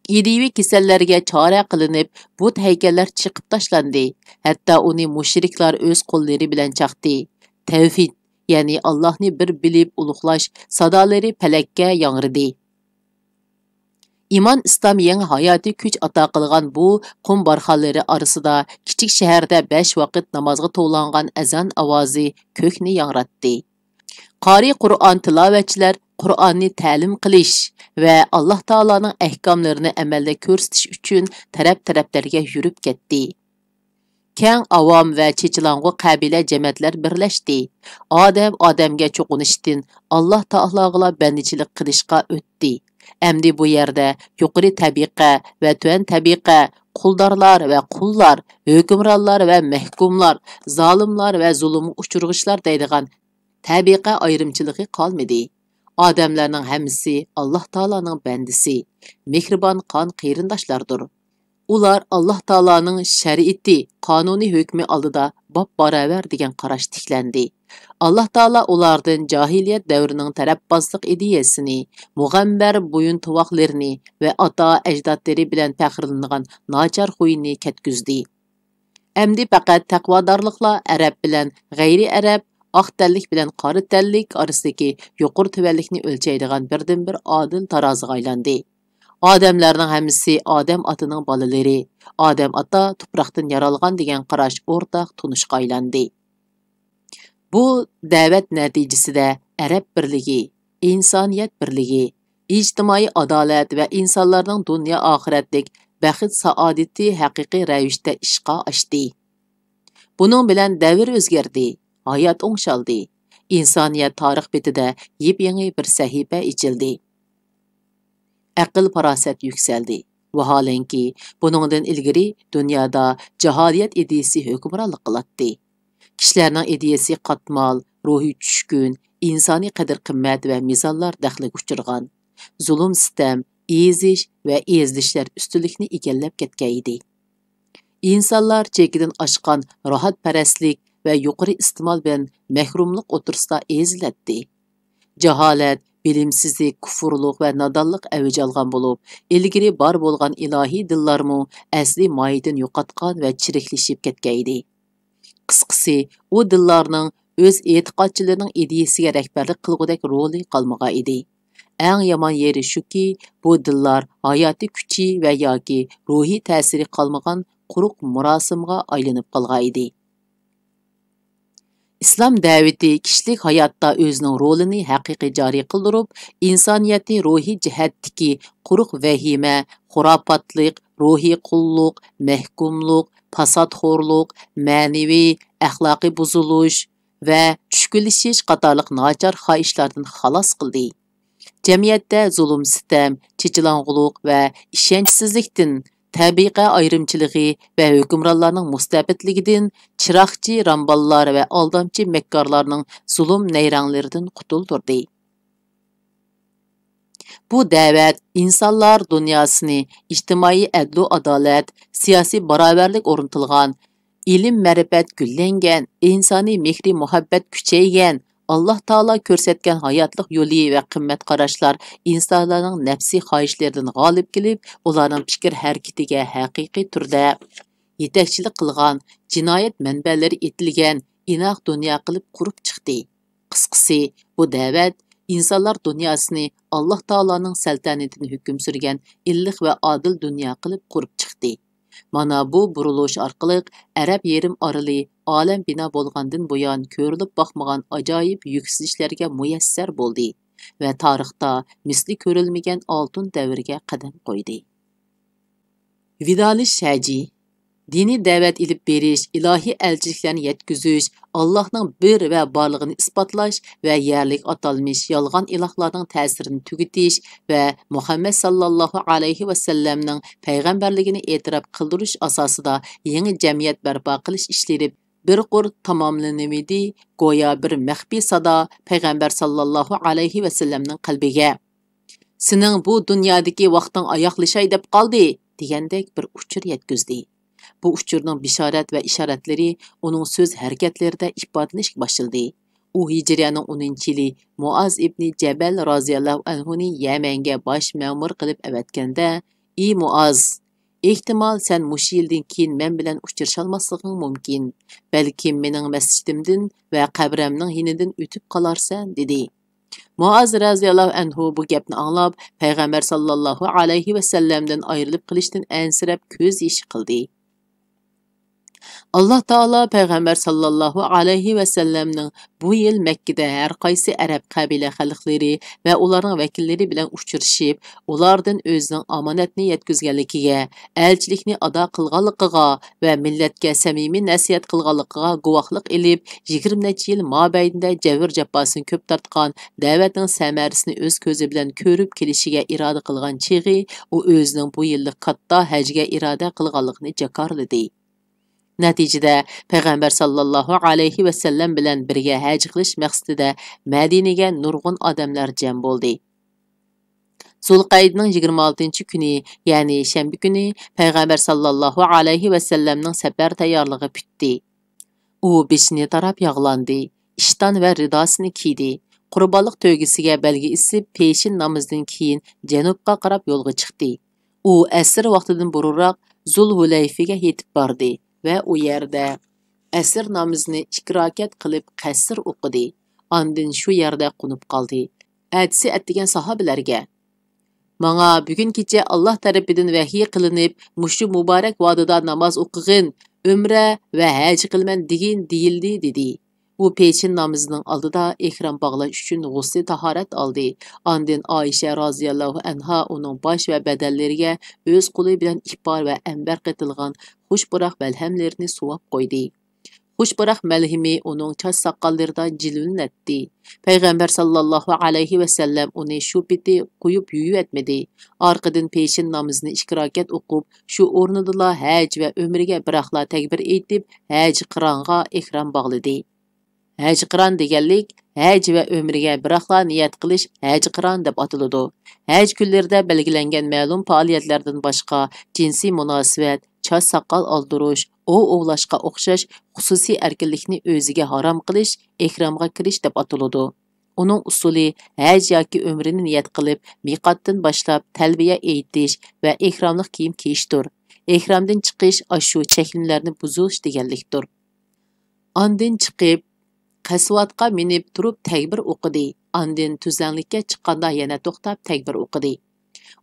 ئىدىيىۋى كېسەللەرگە چارە قىلىنىپ، بۇت ھەيكەللەر چېقىپ تاشلاندى. ھەتتا ئۇنى مۇشرىكلار ئۆز قوللىرى بىلەن چاقتى. تەۋھىد، يەنى ئاللاھنى بىر بىلىپ ئۇلۇغلاش سادالىرى پەلەككە ياڭرىدى. ئىمان ئىسلام يېڭى ھاياتىي كۈچ ئاتا قىلغان بۇ قۇم بارخانلىرى ئارىسىدا كىچىك شەھەردە بەش ۋاقىت نامازغا توۋلانغان ئەزان ئاۋازى كۆكنى ياڭراتتى. قارىي قۇرئان تىلاۋەتچىلەر قۇرئاننى تەلىم قىلىش ۋە ئاللاھ تائالانىڭ ئەھكاملىرىنى ئەمەلدە كۆرسىتىش ئۈچۈن تەرەپ-تەرەپلەرگە يۈرۈپ كەتتى. كەڭ ئاۋام ۋە چېچىلاڭغۇ قەبىلە جەمەتلەر بىرلەشتى. ئادەم ئادەمگە چوقۇنۇشتىن ئاللاھ تائالاغىلا بەندىچىلىك قىلىشقا ئۆتتى. ئەمدى بۇ يەردە يۇقىرى تەبىقە ۋە تۆۋەن تەبىقە، قۇلدارلار ۋە قۇللار، ھۆكۈمرانلار ۋە مەھكۇملار، زالىملار ۋە زۇلۇمغا ئۇچرىغۇچىلار دەيدىغان تەبىقە ئايرىمچىلىقى قالمىدى. ئادەملەرنىڭ ھەممىسى ئاللاھ تائالانىڭ بەندىسى، مېھرىبان قان قېرىنداشلاردۇر. ئۇلار ئاللاھ تائالانىڭ شەرىئىتى، قانۇنى ھۆكمى ئالدىدا باپباراۋەر دېگەن قاراش تىكلەندى. ئاللاھ تائالا ئۇلاردىن جاھىلىيەت دەۋرىنىڭ تەلەپبازلىق ئىدىيەسىنى، مۇغەمبەر بويۇنتۇۋاقلىرىنى ۋە ئاتا-ئەجدادلىرى بىلەن پەخىرلىنىدىغان ناچار خۇيىنى كەتكۈزدى. ئەمدى پەقەت تەقۋادارلىقلا ئەرەب بىلەن غەيرىي ئەرەب، ئاق تەنلىك بىلەن قارا تەنلىك ئارىسىدىكى يۇقىرى تۆۋەنلىكنى ئۆلچەيدىغان بىردىنبىر ئادىل تارازىغا ئايلاندى. ئادەملەرنىڭ ھەممىسى ئادەم ئاتىنىڭ بالىلىرى، ئادەم ئاتا تۇپراقتىن يارالغان دېگەن قاراش ئورتاق تونۇشقا ئايلاندى. بۇ دەۋەت نەتىجىسىدە ئەرەب بىرلىكى، ئىنسانىيەت بىرلىكى، ئىجتىمائىي ئادالەت ۋە ئىنسانلارنىڭ دۇنيا ئاخىرەتلىك بەخت-سائادىتى ھەقىقىي رەۋىشتە ئىشقا ئاشتى. بۇنىڭ بىلەن دەۋر ئۆزگەردى، ھايات ئوڭشالدى، ئىنسانىيەت تارىخ بېتىدە يېپيېڭى بىر سەھىپە ئېچىلدى. ئەقىل-پاراسەت يۈكسەلدى. ۋاھالەنكى، بۇنىڭدىن ئىلگىرى دۇنيادا جاھالىيەت ئىدىيىسى ھۆكۈمرانلىق قىلاتتى. كىشىلەرنىڭ ئىدىيىسى قاتمال، روھى چۈشكۈن، ئىنسانىي قەدىر-قىممەت ۋە مىزانلار دەخلىگە ئۇچرىغان. زۇلۇم-سىتەم، ئېزىش ۋە ئېزىلىشلەر ئۈستۈنلۈكنى ئىگىلەپ كەتكەن ئىدى. ئىنسانلار چېكىدىن ئاشقان راھەتپەرەسلىك ۋە يۇقىرى ئىستېمال بىلەن مەھرۇملۇق ئوتتۇرىسىدا ئېزىلەتتى. جاھالەت، بىلىمسىزلىك، كۇفۇرلۇق ۋە نادانلىق ئەۋج ئالغان بولۇپ، ئىلگىرى بار بولغان ئىلاھىي دىنلارمۇ ئەسلى ماھىيىتىنى يوقاتقان ۋە چىرىكلىشىپ كەتكەن ئىدى. قىسقىسى، ئۇ دىنلارنىڭ ئۆز ئېتىقادچىلىرىنىڭ ئىدىيىسىگە رەھبەرلىك قىلغۇدەك رولى قالمىغان ئىدى. ئەڭ يامان يېرى شۇكى، بۇ دىنلار ھاياتىي كۈچى ۋە ياكى روھىي تەسىرى قالمىغان قۇرۇق مۇراسىمغا ئايلىنىپ قالغان ئىدى. ئىسلام دەۋىتى كىشىلىك ھاياتتا ئۆزىنىڭ رولىنى ھەقىقىي جارى قىلدۇرۇپ، ئىنسانىيەتنى روھىي جەھەتتىكى قۇرۇق ۋەھىمە، خۇراپاتلىق، روھىي قۇللۇق، مەھكۇملۇق، پاساتخورلۇق، مەنىۋى، ئەخلاقىي بۇزۇلۇش ۋە چۈشكۈنلىشىش قاتارلىق ناچار خاھىشلاردىن خالاس قىلدى. جەمئىيەتتە زۇلۇم-سىتەم، چېچىلاڭغۇلۇق ۋە ئىشەنچسىزلىكتىن، تەبىقە ئايرىمچىلىقى ۋە ھۆكۈمرانلارنىڭ مۇستەبىتلىكىدىن، چىراغچى رامباللار ۋە ئالدامچى مەككارلارنىڭ زۇلۇم نەيرەڭلىرىدىن قۇتۇلدۇردى. بۇ دەۋەت ئىنسانلار دۇنياسىنى ئىجتىمائىي ئەدلۇ-ئادالەت، سىياسىي باراۋەرلىك ئورنىتىلغان، ئىلىم-مەرىپەت گۈللەنگەن، ئىنسانىي مېھرى-مۇھەببەت كۈچەيگەن، ئاللاھ تائالا كۆرسەتكەن ھاياتلىق يولى ۋە قىممەت قاراشلار ئىنسانلارنىڭ نەپسىي خاھىشلىرىدىن غالىب كېلىپ، ئۇلارنىڭ پىكىر ھەرىكىتىگە ھەقىقىي تۈردە يېتەكچىلىك قىلغان، جىنايەت مەنبەلىرى ئېتىلگەن ئىناق دۇنيا قىلىپ قۇرۇپ چىقتى. قىسقىسى، بۇ دەۋەت ئىنسانلار دۇنياسىنى ئاللاھ تائالانىڭ سەلتەنىتىدىن ھۆكۈم سۈرگەن ئىللىق ۋە ئادىل دۇنيا قىلىپ قۇرۇپ چىقتى. مانا بۇ بۇرۇلۇش ئارقىلىق ئەرەب يېرىم ئارىلى ئالەم بىنا بولغاندىن بۇيان كۆرۈلۈپ باقمىغان ئاجايىپ يۈكسىلىشلەرگە مۇيەسسەر بولدى ۋە تارىختا مىسلى كۆرۈلمىگەن ئالتۇن دەۋرگە قەدەم قويدى. ۋىدالىش ھەجى، دىنىي دەۋەت ئېلىپ بېرىش، ئىلاھىي ئەلچىلىكلەرنى يەتكۈزۈش، ئاللاھنىڭ بىر ۋە بارلىقىنى ئىسپاتلاش ۋە يەرلىك ئاتالمىش يالغان ئىلاھلارنىڭ تەسىرىنى تۈگىتىش ۋە مۇھەممەد ساللاللاھۇ ئەلەيھى ۋەسەللەمنىڭ پەيغەمبەرلىكىنى ئېتىراپ قىلدۇرۇش ئاساسىدا يېڭى جەمئىيەت بەرپا قىلىش ئىشلىرى بىر قۇر تاماملىنىۋىدى، گويا بىر مەخپىي سادا پەيغەمبەر ساللاللاھۇ ئەلەيھى ۋەسەللەمنىڭ قەلبىگە، «سېنىڭ بۇ دۇنيادىكى ۋاقتىڭ ئاياغلىشاي دەپ قالدى» دېگەندەك بىر ئۇچۇر يەتكۈزدى. بۇ ئۇچۇرنىڭ بىشارەت ۋە ئىشارەتلىرى ئۇنىڭ سۆز ھەرىكەتلىرىدە ئىپادىلىنىشكە باشلىدى. ئۇ ھىجرىيەنىڭ ئونىنچى يىلى مۇئاز ئىبنى جەبەل رازىياللاھۇ ئەنھۇنى يەمەنگە باش مەمۇر قىلىپ ئەۋەتكەندە، «ئى مۇئاز، ئېھتىمال سەن مۇشۇ يىلدىن كېيىن مەن بىلەن ئۇچرىشالماسلىقىڭ مۇمكىن. بەلكىم مېنىڭ مەسچىتىمدىن ۋە قەبرەمنىڭ يېنىدىن ئۆتۈپ قالارسەن» دېدى. مۇئاز رەزىياللاھۇ ئەنھۇ بۇ گەپنى ئاڭلاپ، پەيغەمبەر ساللاللاھۇ ئەلەيھى ۋەسەللەمدىن ئايرىلىپ قېلىشتىن ئەنسىرەپ كۆز يېشى قىلدى. ئاللا تائالا پەيغەمبەر ساللاللاھۇ ئەلەيھى ۋەسەللەمنىڭ بۇ يىل مەككىدە ھەر قايسى ئەرەب قەبىلە خەلقلىرى ۋە ئۇلارنىڭ ۋەكىللىرى بىلەن ئۇچرىشىپ، ئۇلاردىن ئۆزىنىڭ ئامانەتنى يەتكۈزگەنلىكىگە، ئەلچىلىكنى ئادا قىلغانلىقىغا ۋە مىللەتكە سەمىمىي نەسىھەت قىلغانلىقىغا گۇۋاھلىق ئېلىپ، يىگىرمە نەچچە يىل مابەينىدە جەبىر-جاپاسىنى كۆپ تارتقان، دەۋەتنىڭ سەمەرىسىنى ئۆز كۆزى بىلەن كۆرۈپ كېلىشىگە ئىرادە قىلغان چېغى، ئۇ ئۆزىنىڭ بۇ يىللىق كاتتا ھەجگە ئىرادە قىلغانلىقىنى جاكارلىدى. نەتىجىدە، پەيغەمبەر ساللاللاھۇ ئەلەيھى ۋەسەللەم بىلەن بىرگە ھەج قىلىش مەقسىتىدە مەدىنىگە نۇرغۇن ئادەملەر جەم بولدى. زۇلقەئىدىنىڭ يىگىرمە ئالتىنچى كۈنى، يەنى شەنبە كۈنى پەيغەمبەر ساللاللاھۇ ئەلەيھى ۋەسەللەمنىڭ سەپەر تەييارلىقى پۈتتى. ئۇ بېشىنى تاراپ ياغلاندى، ئىشتان ۋە رىداسىنى كىيدى. قۇربانلىق تۆگىسىگە بەلگە ئېسىپ، پېشىن نامىزىدىن كېيىن جەنۇبقا قاراپ يولغا چىقتى. ئۇ ئەسىر ۋاقتىدىن بۇرۇنراق زۇلھۇلەيفىگە يېتىپ باردى ۋە ئۇ يەردە ئەسىر نامىزىنى ئىككى راكەت قىلىپ قەسىر ئوقۇدى. ئاندىن شۇ يەردە قونۇپ قالدى. ئەتىسى ئەتىگەن ساھابىلەرگە، «ماڭا بۈگۈن كېچە ئاللا تەرىپىدىن ۋەھىي قىلىنىپ، مۇشۇ مۇبارەك ۋادىدا ناماز ئوقۇغىن، ئۆمرە ۋە ھەج قىلىمەن دېگىن دېيىلدى» دېدى. ئۇ پېشىن نامىزىنىڭ ئالدىدا ئېھرام باغلاش ئۈچۈن غۇسلى تاھارەت ئالدى. ئاندىن ئائىشە رازىياللاھۇ ئەنھا ئۇنىڭ باش ۋە بەدەنلىرىگە ئۆز قولى بىلەن ئىپار ۋە ئەمبەر قېتىلغان خۇش پۇراق مەلھەملىرىنى سۇۋاپ قويدى. خۇش پۇراق مەلھىمى ئۇنىڭ چاچ ساقاللىرىدا جىلۋىلىنەتتى. پەيغەمبەر ساللاللاھۇ ئەلەيھى ۋەسەللەم ئۇنى شۇ پېتى قويۇپ يۇيۇۋەتمىدى. ئارقىدىن پېشىن نامىزىنى ئىككى راكەت ئوقۇپ، شۇ ئورنىدىلا ھەج ۋە ئۆمرىگە بىراقلا تەكبىر ئېيتىپ، ھەج قىرانغا ئېھرام باغلىدى. ھەج قىران دېگەنلىك ھەج ۋە ئۆمرىگە بىراقلا نىيەت قىلىش ھەج قىران دەپ ئاتىلىدۇ. ھەج كۈنلىرىدە بەلگىلەنگەن مەلۇم پائالىيەتلەردىن باشقا جىنسىي مۇناسىۋەت، چاچ ساقال ئالدۇرۇش، ئوۋ ئوۋلاشقا ئوخشاش خۇسۇسىي ئەركىنلىكنى ئۆزىگە ھارام قىلىش ئېھرامغا كىرىش دەپ ئاتىلىدۇ. ئۇنىڭ ئۇسۇلى ھەج ياكى ئۆمرىنى نىيەت قىلىپ، مىقاتتىن باشلاپ تەلبىيە ئېيتىش ۋە ئېھراملىق كىيىم كىيىشتۇر. ئېھرامدىن چىقىش ئاشۇ چەكلىمىلەرنى بۇزۇش دېگەنلىكتۇر. ئاندىن چىقىپ، قەسۋاتقا مىنىپ تۇرۇپ تەكبىر ئوقۇدى. ئاندىن تۈزلەڭلىككە چىققاندا يەنە توختاپ تەكبىر ئوقۇدى.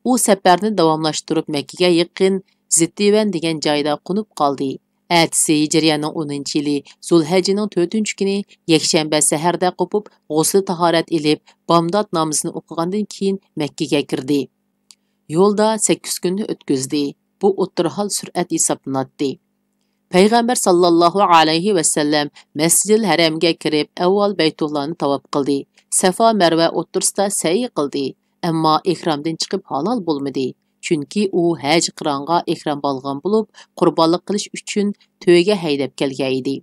ئۇ سەپەرنى داۋاملاشتۇرۇپ مەككىگە يېقىن زىتتىۋەن دېگەن جايدا قونۇپ قالدى. ئەتىسى ھىجرىيەنىڭ ئونىنچى يىلى زۇلھەججىنىڭ تۆتىنچى كۈنى يەكشەنبە سەھەردە قوپۇپ، غۇسلى تاھارەت ئېلىپ، بامدات نامىزىنى ئوقۇغاندىن كېيىن مەككىگە كىردى. يولدا سەككىز كۈننى ئۆتكۈزدى. بۇ ئوتتۇرا ھال سۈرئەت ھېسابلىناتتى. پەيغەمبەر ساللاللاھۇ ئەلەيھى ۋەسەللەم مەسجىدىل ھەرەمگە كىرىپ، ئەۋۋال بەيتۇللانى تاۋاپ قىلدى. سەفا مەرۋە ئوتتۇرىسىدا سەئي قىلدى. ئەمما ئېھرامدىن چىقىپ ھالال بولمىدى. چۈنكى ئۇ ھەج قىرانغا ئېھرام باغلىغان بولۇپ، قۇربانلىق قىلىش ئۈچۈن تۆگە ھەيدەپ كەلگەن ئىدى.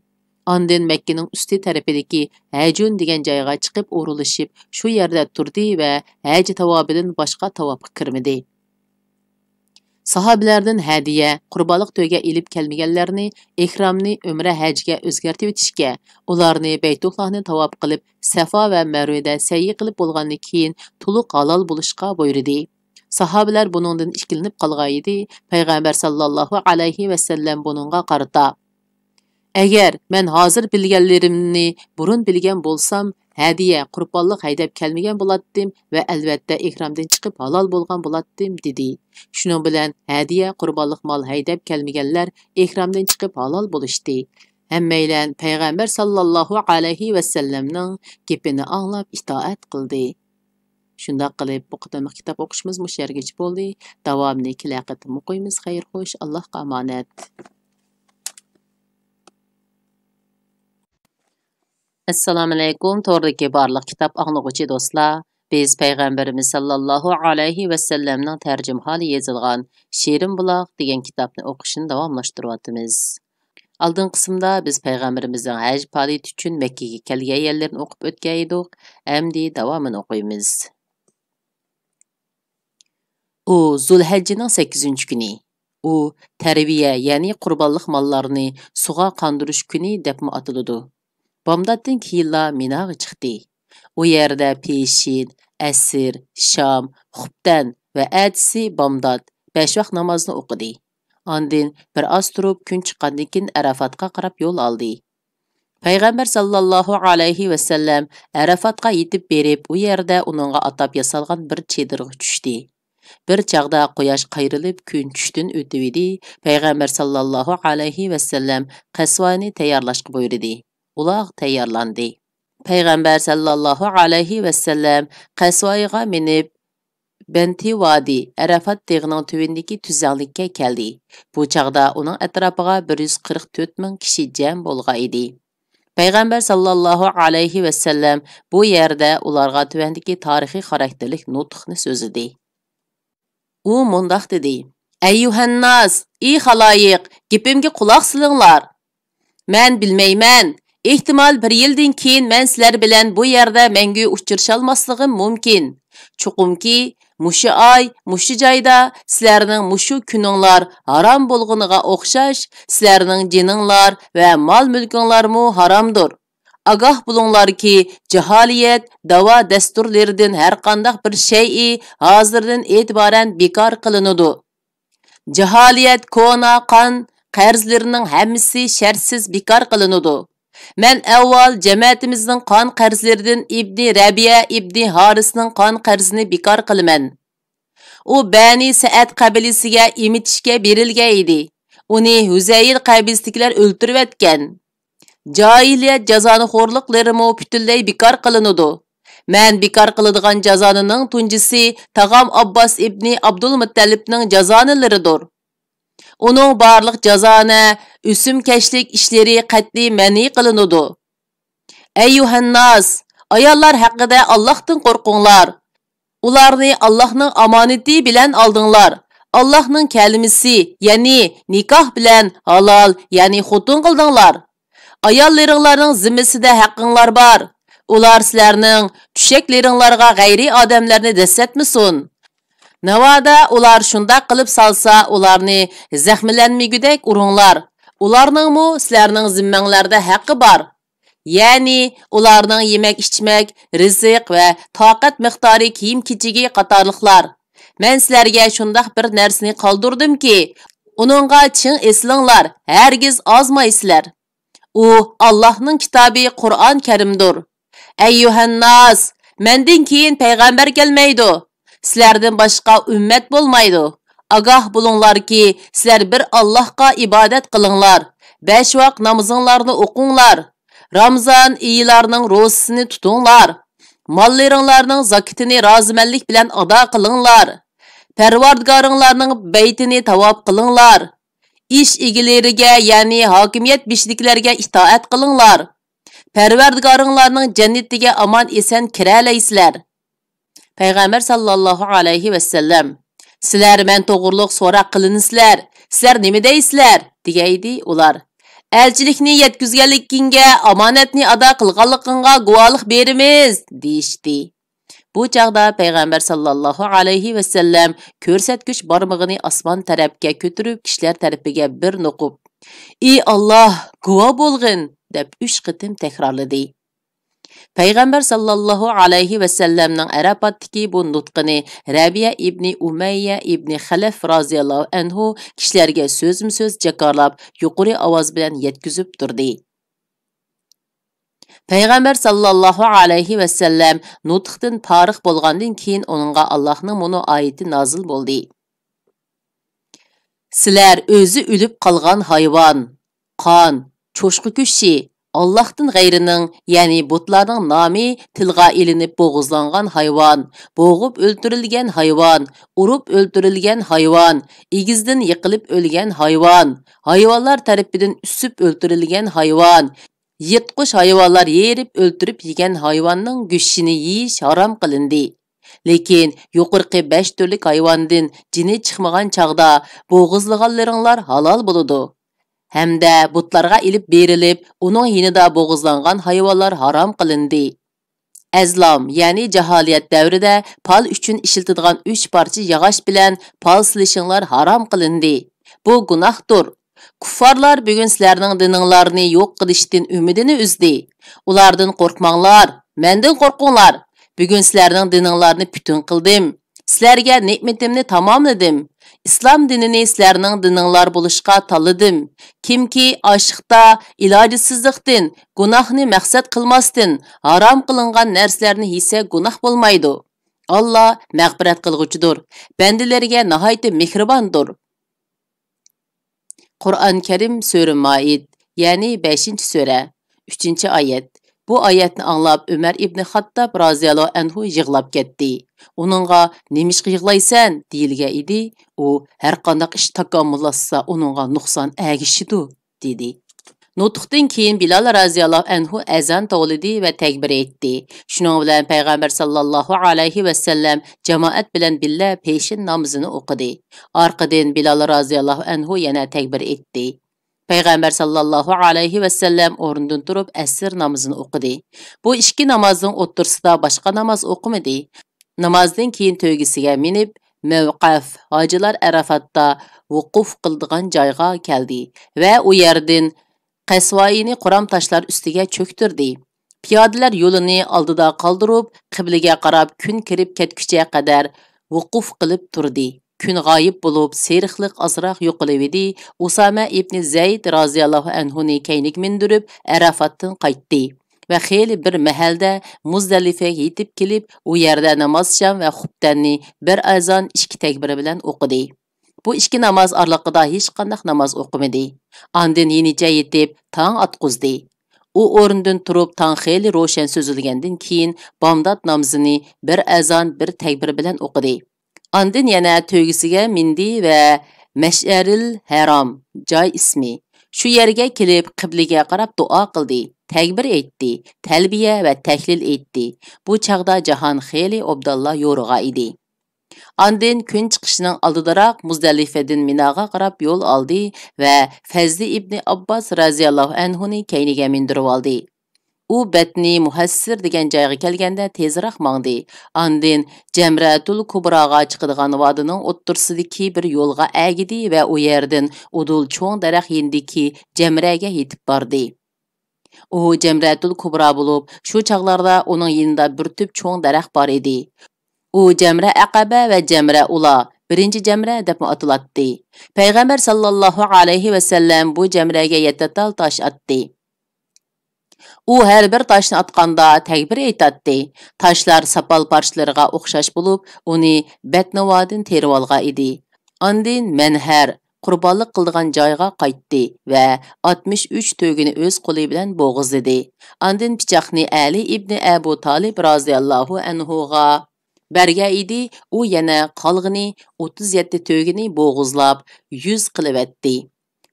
ئاندىن مەككىنىڭ ئۈستى تەرىپىدىكى ھەجۇن دېگەن جايغا چىقىپ ئورۇنلىشىپ، شۇ يەردە تۇردى ۋە ھەج تاۋابىدىن باشقا تاۋاپقا كىرمىدى. ساھابىلەردىن ھەدىيە، قۇربانلىق تۆگە ئېلىپ كەلمىگەنلەرنى ئېھرامنى ئۆمرە ھەجگە ئۆزگەرتىۋېتىشكە، ئۇلارنى بەيتۇللاھنى تاۋاپ قىلىپ، سەفا ۋە مەرۋىدە سەئي قىلىپ بولغاندىن كېيىن تولۇق ھالال بولۇشقا بۇيرۇدى. ساھابىلەر بۇنىڭدىن ئىككىلىنىپ قالغانىدى، پەيغەمبەر ساللاللاھۇ ئەلەيھى ۋەسەللەم بۇنىڭغا قارىتا، «ئەگەر مەن ھازىر بىلگەنلىرىمنى بۇرۇن بىلگەن بولسام، ھەدىيە، قۇربانلىق ھەيدەپ كەلمىگەن بولاتتىم ۋە ئەلۋەتتە ئېھرامدىن چىقىپ ھالال بولغان بولاتتىم» دېدى. شۇنىڭ بىلەن ھەدىيە، قۇربانلىق مال ھەيدەپ كەلمىگەنلەر ئېھرامدىن چىقىپ ھالال بولۇشتى. ھەممەيلەن پەيغەمبەر ساللاللاھۇ ئەلەيھى ۋەسەللەمنىڭ گېپىنى ئاڭلاپ ئىتائەت قىلدى. شۇنداق قىلىپ، بۇ قېتىملىق كىتاب ئوقۇشىمىز مۇشۇ يەرگىچە بولدى. داۋامىنى كېلەر قېتىم ئوقۇيمىز. خەير خوش، ئاللاھقا ئامانەت. ئەسسالامۇئەلەيكۇم، توردىكى بارلىق كىتاب ئاڭلىغۇچى دوستلار. بىز پەيغەمبىرىمىز ساللاللاھۇ ئەلەيھى ۋەسەللەمنىڭ تەرجىمىھالى يېزىلغان شېرىن بۇلاق دېگەن كىتابنى ئوقۇشنى داۋاملاشتۇرۇۋاتىمىز. ئالدىنقى قىسىمدا بىز پەيغەمبىرىمىزنىڭ ھەج پائالىيىتى ئۈچۈن مەككىگە كەلگەن يەرلىرىنى ئوقۇپ ئۆتكەن ئىدۇق. ئەمدى داۋامىنى ئوقۇيمىز. ئۇ زۇلھەججىنىڭ سەككىزىنچى كۈنى. ئۇ تەرۋىيە، يەنى قۇربانلىق ماللارنى سۇغا قاندۇرۇش كۈنى دەپمۇ ئاتىلىدۇ. بامداتتىن كېيىنلا مىناغا چىقتى. ئۇ يەردە پېشىن، ئەسىر، شام، خۇپتەن ۋە ئەتىسى بامدات بەش ۋاق نامازنى ئوقۇدى. ئاندىن بىر ئاز تۇرۇپ، كۈن چىققاندىن كېيىن ئەرەفاتقا قاراپ يول ئالدى. پەيغەمبەر ساللاللاھۇ ئەلەيھى ۋەسەللەم ئەرەفاتقا يېتىپ بېرىپ، ئۇ يەردە ئۇنىڭغا ئاتاپ ياسالغان بىر چېدىرغا چۈشتى. بىر چاغدا قۇياش قايرىلىپ، كۈن چۈشتىن ئۆتۈۋىدى. پەيغەمبەر ساللاللاھۇ ئەلەيھى ۋەسەللەم قەسۋانى تەييارلاشقا بۇيرۇدى. ئۇلار تەييارلاندى. پەيغەمبەر ساللاللاھۇ ئەلەيھى ۋەسەللەم قەسۋايىغا مىنىپ، بەنتى ۋادى، ئەرەفات تېغىنىڭ تۆۋىنىدىكى تۈزلەڭلىككە كەلدى. بۇ چاغدا ئۇنىڭ ئەتراپىغا بىر يۈز قىرىق تۆت مىڭ كىشى جەم بولغان ئىدى. پەيغەمبەر ساللاللاھۇ ئەلەيھى ۋەسەللەم بۇ يەردە ئۇلارغا تۆۋەندىكى تارىخىي خاراكتېرلىك نۇتۇقنى سۆزلىدى. ئۇ مۇنداق دېدى: «ئەييۇھەنناس، ئى خالايىق، گېپىمگە قۇلاق سېلىڭلار. مەن بىلمەيمەن، ئېھتىمال، بىر يىلدىن كېيىن مەن سىلەر بىلەن بۇ يەردە مەڭگۈ ئۇچرىشالماسلىقىم مۇمكىن. چوقۇمكى، مۇشۇ ئاي، مۇشۇ جايدا سىلەرنىڭ مۇشۇ كۈنۈڭلار ھارام بولغىنىغا ئوخشاش، سىلەرنىڭ جېنىڭلار ۋە مال-مۈلكۈڭلارمۇ ھارامدۇر. ئاگاھ بولۇڭلاركى، جاھالىيەت داۋا-دەستۇرلىرىدىن ھەرقانداق بىر شەيئى ھازىردىن ئېتىبارەن بىكار قىلىنىدۇ. جاھالىيەت كونا قان قەرزلىرىنىڭ ھەممىسى شەرتسىز بىكار قىلىنىدۇ. مەن ئەۋۋال جەمەتىمىزنىڭ قان قەرزلىرىدىن ئىبنى رەبىئە ئىبنى ھارىسنىڭ قان قەرزىنى بىكار قىلىمەن. ئۇ بەنى سەئەد قەبىلىسىگە ئېمىتىشكە بېرىلگەن ئىدى. ئۇنى ھۈزەيل قەبىلىسىدىكىلەر ئۆلتۈرۈۋەتكەن. جاھىلىيەت جازانىخورلۇقلىرىمۇ پۈتۈنلەي بىكار قىلىنىدۇ. مەن بىكار قىلىدىغان جازانىنىڭ تۇنجىسى تاغام ئابباس ئىبنى ئابدۇلمۇتتەلىپنىڭ جازانىلىرىدۇر. ئۇنىڭ بارلىق جازانە، ئۆسۈمكەشلىك ئىشلىرى قەتئىي مەنئى قىلىنىدۇ. ئەييۇھەنناس، ئاياللار ھەققىدە ئاللاھتىن قورقۇڭلار. ئۇلارنى ئاللاھنىڭ ئامانىتى بىلەن ئالدىڭلار. ئاللاھنىڭ كەلىمىسى، يەنى نىكاھ بىلەن ھالال، يەنى خوتۇن قىلدىڭلار. ئاياللىرىڭلارنىڭ زىممىسىدە ھەققىڭلار بار. ئۇلار سىلەرنىڭ تۆشەكلىرىڭلارغا غەيرىي ئادەملەرنى دەسسەتمىسۇن. ناۋادا ئۇلار شۇنداق قىلىپ سالسا، ئۇلارنى زەخىملەنمىگۈدەك ئۇرۇڭلار. ئۇلارنىڭمۇ سىلەرنىڭ زىممەڭلەردە ھەققى بار. يەنى ئۇلارنىڭ يېمەك-ئىچمەك، رىزىق ۋە تاقەت مىقدارى، كىيىم-كېچىكى قاتارلىقلار. مەن سىلەرگە شۇنداق بىر نەرسىنى قالدۇردۇمكى، ئۇنىڭغا چىڭ ئېسىلىڭلار، ھەرگىز ئازمايسىلەر. ئۇ ئاللاھنىڭ كىتابى قۇرئان كەرىمدۇر. ئەييۇھەنناس، مەندىن كېيىن پەيغەمبەر كەلمەيدۇ. سىلەردىن باشقا ئۈممەت بولمايدۇ. ئاگاھ بولۇڭلاركى، سىلەر بىر ئاللاھقا ئىبادەت قىلىڭلار. بەش ۋاق نامىزىڭلارنى ئوقۇڭلار. رامزان ئېيىلارنىڭ روزىسىنى تۇتۇڭلار. ماللىرىڭلارنىڭ زاكىتىنى رازىمەنلىك بىلەن ئادا قىلىڭلار. پەرۋەردىگارىڭلارنىڭ بەيتىنى تاۋاپ قىلىڭلار. ئىش ئىگىلىرىگە، يەنى ھاكىمىيەت بېشىدىكىلەرگە ئىتائەت قىلىڭلار. پەرۋەردىگارىڭلارنىڭ جەننىتىگە ئامان-ئېسەن كىرەلەيسىلەر. پەيغەمبەر ساللاللاھۇ ئەلەيھى ۋەسەللەم، سىلەر مەن توغرۇلۇق سوراق قىلىنىسىلەر، سىلەر نېمە دەيسىلەر؟ دېگەيدى ئۇلار. ئەلچىلىكنى يەتكۈزگەنلىكىڭگە، ئامانەتنى ئادا قىلغانلىقىڭغا گۇۋاھلىق بېرىمىز، دېيىشتى. بۇ چاغدا پەيغەمبەر ساللاللاھۇ ئەلەيھى ۋەسەللەم كۆرسەتكۈچ بارمىقىنى ئاسمان تەرەپكە كۆتۈرۈپ، كىشىلەر تەرىپىگە بىر نوقۇپ، ئى ئاللاھ، گۇۋاھ بولغىن، دەپ ئۈچ قېتىم تەكرارلىدى. پەيغەمبەر ساللاللاھۇ ئەلەيھى ۋەسەللەمنىڭ ئەرەپاتتىكى بۇ نۇتقىنى رەبىئە ئىبنى ئۇمەييە ئىبنى خەلەف رازىياللاھۇ ئەنھۇ كىشىلەرگە سۆزمۇ سۆز جاكارلاپ، يۇقىرى ئاۋاز بىلەن يەتكۈزۈپ تۇردى. پەيغەمبەر ساللاللاھۇ ئەلەيھى ۋەسەللەم نۇتۇقتىن پارىغ بولغاندىن كېيىن، ئۇنىڭغا ئاللاھنىڭ مۇنۇ ئايىتى نازىل بولدى. سىلەر ئۆزى ئۆلۈپ قالغان ھايۋان، قان، چوشقا گۆشى، ئاللاھتىن غەيرىنىڭ، يەنى بۇتلارنىڭ نامى تىلغا ئېلىنىپ بوغۇزلانغان ھايۋان، بوغۇپ ئۆلتۈرۈلگەن ھايۋان، ئۇرۇپ ئۆلتۈرۈلگەن ھايۋان، ئېگىزدىن يىقىلىپ ئۆلگەن ھايۋان، ھايۋانلار تەرىپىدىن ئۈسۈپ ئۆلتۈرۈلگەن ھايۋان، يىرتقۇچ ھايۋانلار يېرىپ ئۆلتۈرۈپ يېگەن ھايۋاننىڭ گۆشىنى يېيىش ھارام قىلىندى. لېكىن يۇقىرىقى بەش تۈرلۈك ھايۋاندىن جېنى چىقمىغان چاغدا بوغۇزلىغانلىرىڭلار ھالال بولىدۇ. ھەمدە بۇتلارغا ئېلىپ بېرىلىپ، ئۇنىڭ يېنىدا بوغۇزلانغان ھايۋانلار ھارام قىلىندى. ئەزلام، يەنى جاھالىيەت دەۋرىدە پال ئۈچۈن ئىشلىتىدىغان ئۈچ پارچە ياغاچ بىلەن پال سېلىشىڭلار ھارام قىلىندى. بۇ گۇناھتۇر. كۇففارلار بۈگۈن سىلەرنىڭ دىنىڭلارنى يوق قىلىشتىن ئۈمىدىنى ئۈزدى. ئۇلاردىن قورقماڭلار، مەندىن قورقۇڭلار. بۈگۈن سىلەرنىڭ دىنىڭلارنى پۈتۈن قىلدىم. سىلەرگە نېمىتىمنى تاماملىدىم. ئىسلام دىنىنى سىلەرنىڭ دىنىڭلار بولۇشقا تاللىدىم. كىمكى ئاچلىقتا، ئىلاجسىزلىقتىن، گۇناھنى مەقسەت قىلماستىن، ھارام قىلىنغان نەرسىلەرنى يېسە گۇناھ بولمايدۇ. ئاللا مەغپىرەت قىلغۇچىدۇر، بەندىلىرىگە ناھايىتى مېھرىباندۇر. قۇرئان كەرىم سۈرە مائىد، يەنى بەشىنچى سۈرە، ئۈچىنچى ئايەت. بۇ ئايەتنى ئاڭلاپ ئۆمەر ئىبنى خاتتاب رازىياللاھۇ ئەنھۇ يىغلاپ كەتتى. ئۇنىڭغا «نېمىشقا يىغلايسەن؟» دېيىلگەن ئىدى. ئۇ «ھەرقانداق ئىش تاكامۇللاشسا، ئۇنىڭغا نۇقسان ئەگىشىدۇ» دېدى. نۇتۇقتىن كېيىن بىلال رازىياللاھۇ ئەنھۇ ئەزان توۋلىدى ۋە تەكبىر ئېيتتى. شۇنىڭ بىلەن پەيغەمبەر ساللاللاھۇ ئەلەيھى ۋەسەللەم جامائەت بىلەن بىللە پېشىن نامىزىنى ئوقۇدى. ئارقىدىن بىلال رازىياللاھۇ ئەنھۇ يەنە تەكبىر ئېيتتى. پەيغەمبەر ساللاللاھۇ ئەلەيھى ۋەسەللەم ئورنىدىن تۇرۇپ ئەسىر نامىزىنى ئوقۇدى. بۇ ئىككى نامازنىڭ ئوتتۇرىسىدا باشقا ناماز ئوقۇمىدى. نامازدىن كېيىن تۆگىسىگە مىنىپ، مەۋقەف، ھاجىلار ئەرەفاتتا ۋۇقۇف قىلىدىغان جايغا كەلدى ۋە ئۇ يەردىن قەسۋايىنى قورام تاشلار ئۈستىگە چۆكتۈردى. پىيادىلەر يولىنى ئالدىدا قالدۇرۇپ، قىبلىگە قاراپ كۈن كىرىپ كەتكۈچە قەدەر ۋۇقۇف قىلىپ تۇردى. كۈن غايىب بولۇپ، سېرىقلىق ئازراق يوقىلىۋىدى. ئۇسامە ئىبنى زەيد رازىياللاھۇ ئەنھۇنى كەينىگە مىندۈرۈپ، ئەرەفاتتىن قايتتى ۋە خېلى بىر مەھەلدە مۇزدەلىفەگە يېتىپ كېلىپ، ئۇ يەردە نامازشام ۋە خۇپتەننى بىر ئەزان ئىككى تەكبىر بىلەن ئوقۇدى. بۇ ئىككى ناماز ئارىلىقىدا ھېچقانداق ناماز ئوقۇمىدى. ئاندىن يېنىچە يېتىپ، تاڭ ئاتقۇزدى. ئۇ ئورنىدىن تۇرۇپ، تاڭ خېلى روشەن سۈزۈلگەندىن كېيىن، بامدات نامىزىنى بىر ئەزان، بىر تەكبىر بىلەن ئوقۇدى. ئاندىن يەنە تۆگىسىگە مىندى ۋە مەشئەرىل ھەرام، جاي ئىسمى، شۇ يەرگە كېلىپ، قىبلىگە قاراپ دۇئا قىلدى، تەكبىر ئېيتتى، تەلبىيە ۋە تەھلىل ئېيتتى. بۇ چاغدا جاھان خېلى ئوبدانلا يورۇغان ئىدى. ئاندىن كۈن چىقىشنىڭ ئالدىدىراق مۇزدەلىفەدىن مىناغا قاراپ يول ئالدى ۋە فەزلى ئىبنى ئابباس رازىياللاھۇ ئەنھۇنى كەينىگە مىندۈرۈۋالدى. ئۇ بەتنى مۇھەسسىر دېگەن جايغا كەلگەندە تېزراق ماڭدى. ئاندىن جەمرەتۇل كۇبراغا چىقىدىغان ۋادىنىڭ ئوتتۇرىسىدىكى بىر يولغا ئەگىدى ۋە ئۇ يەردىن ئۇدۇل چوڭ دەرەخ يېنىدىكى جەمرەگە يېتىپ باردى. ئۇ جەمرەتۇل كۇبرا بولۇپ، شۇ چاغلاردا ئۇنىڭ يېنىدا بىر تۈپ چوڭ دەرەخ بار ئىدى. ئۇ جەمرە ئەقەبە ۋە جەمرە ئۇلا، بىرىنچى جەمرە دەپمۇ ئاتىلاتتى. پەيغەمبەر ساللاللاھۇ ئەلەيھى ۋەسەللەم بۇ جەمرەگە يەتتە تال تاش ئاتتى. ئۇ ھەر بىر تاشنى ئاتقاندا تەكبىر ئېيتاتتى. تاشلار ساپال پارچىلىرىغا ئوخشاش بولۇپ، ئۇنى بەتنىۋادىن تېرىۋالغان ئىدى. ئاندىن مەنھەر، قۇربانلىق قىلىدىغان جايغا قايتتى ۋە ئاتمىش ئۈچ تۆگىنى ئۆز قولى بىلەن بوغۇزلىدى. ئاندىن پىچاقنى ئەلى ئىبنى ئەبۇ تالىپ رازىياللاھۇ ئەنھۇغا بەرگەن ئىدى، ئۇ يەنە قالغىنى ئوتتۇز يەتتە تۆگىنى بوغۇزلاپ، يۈز قىلىۋەتتى.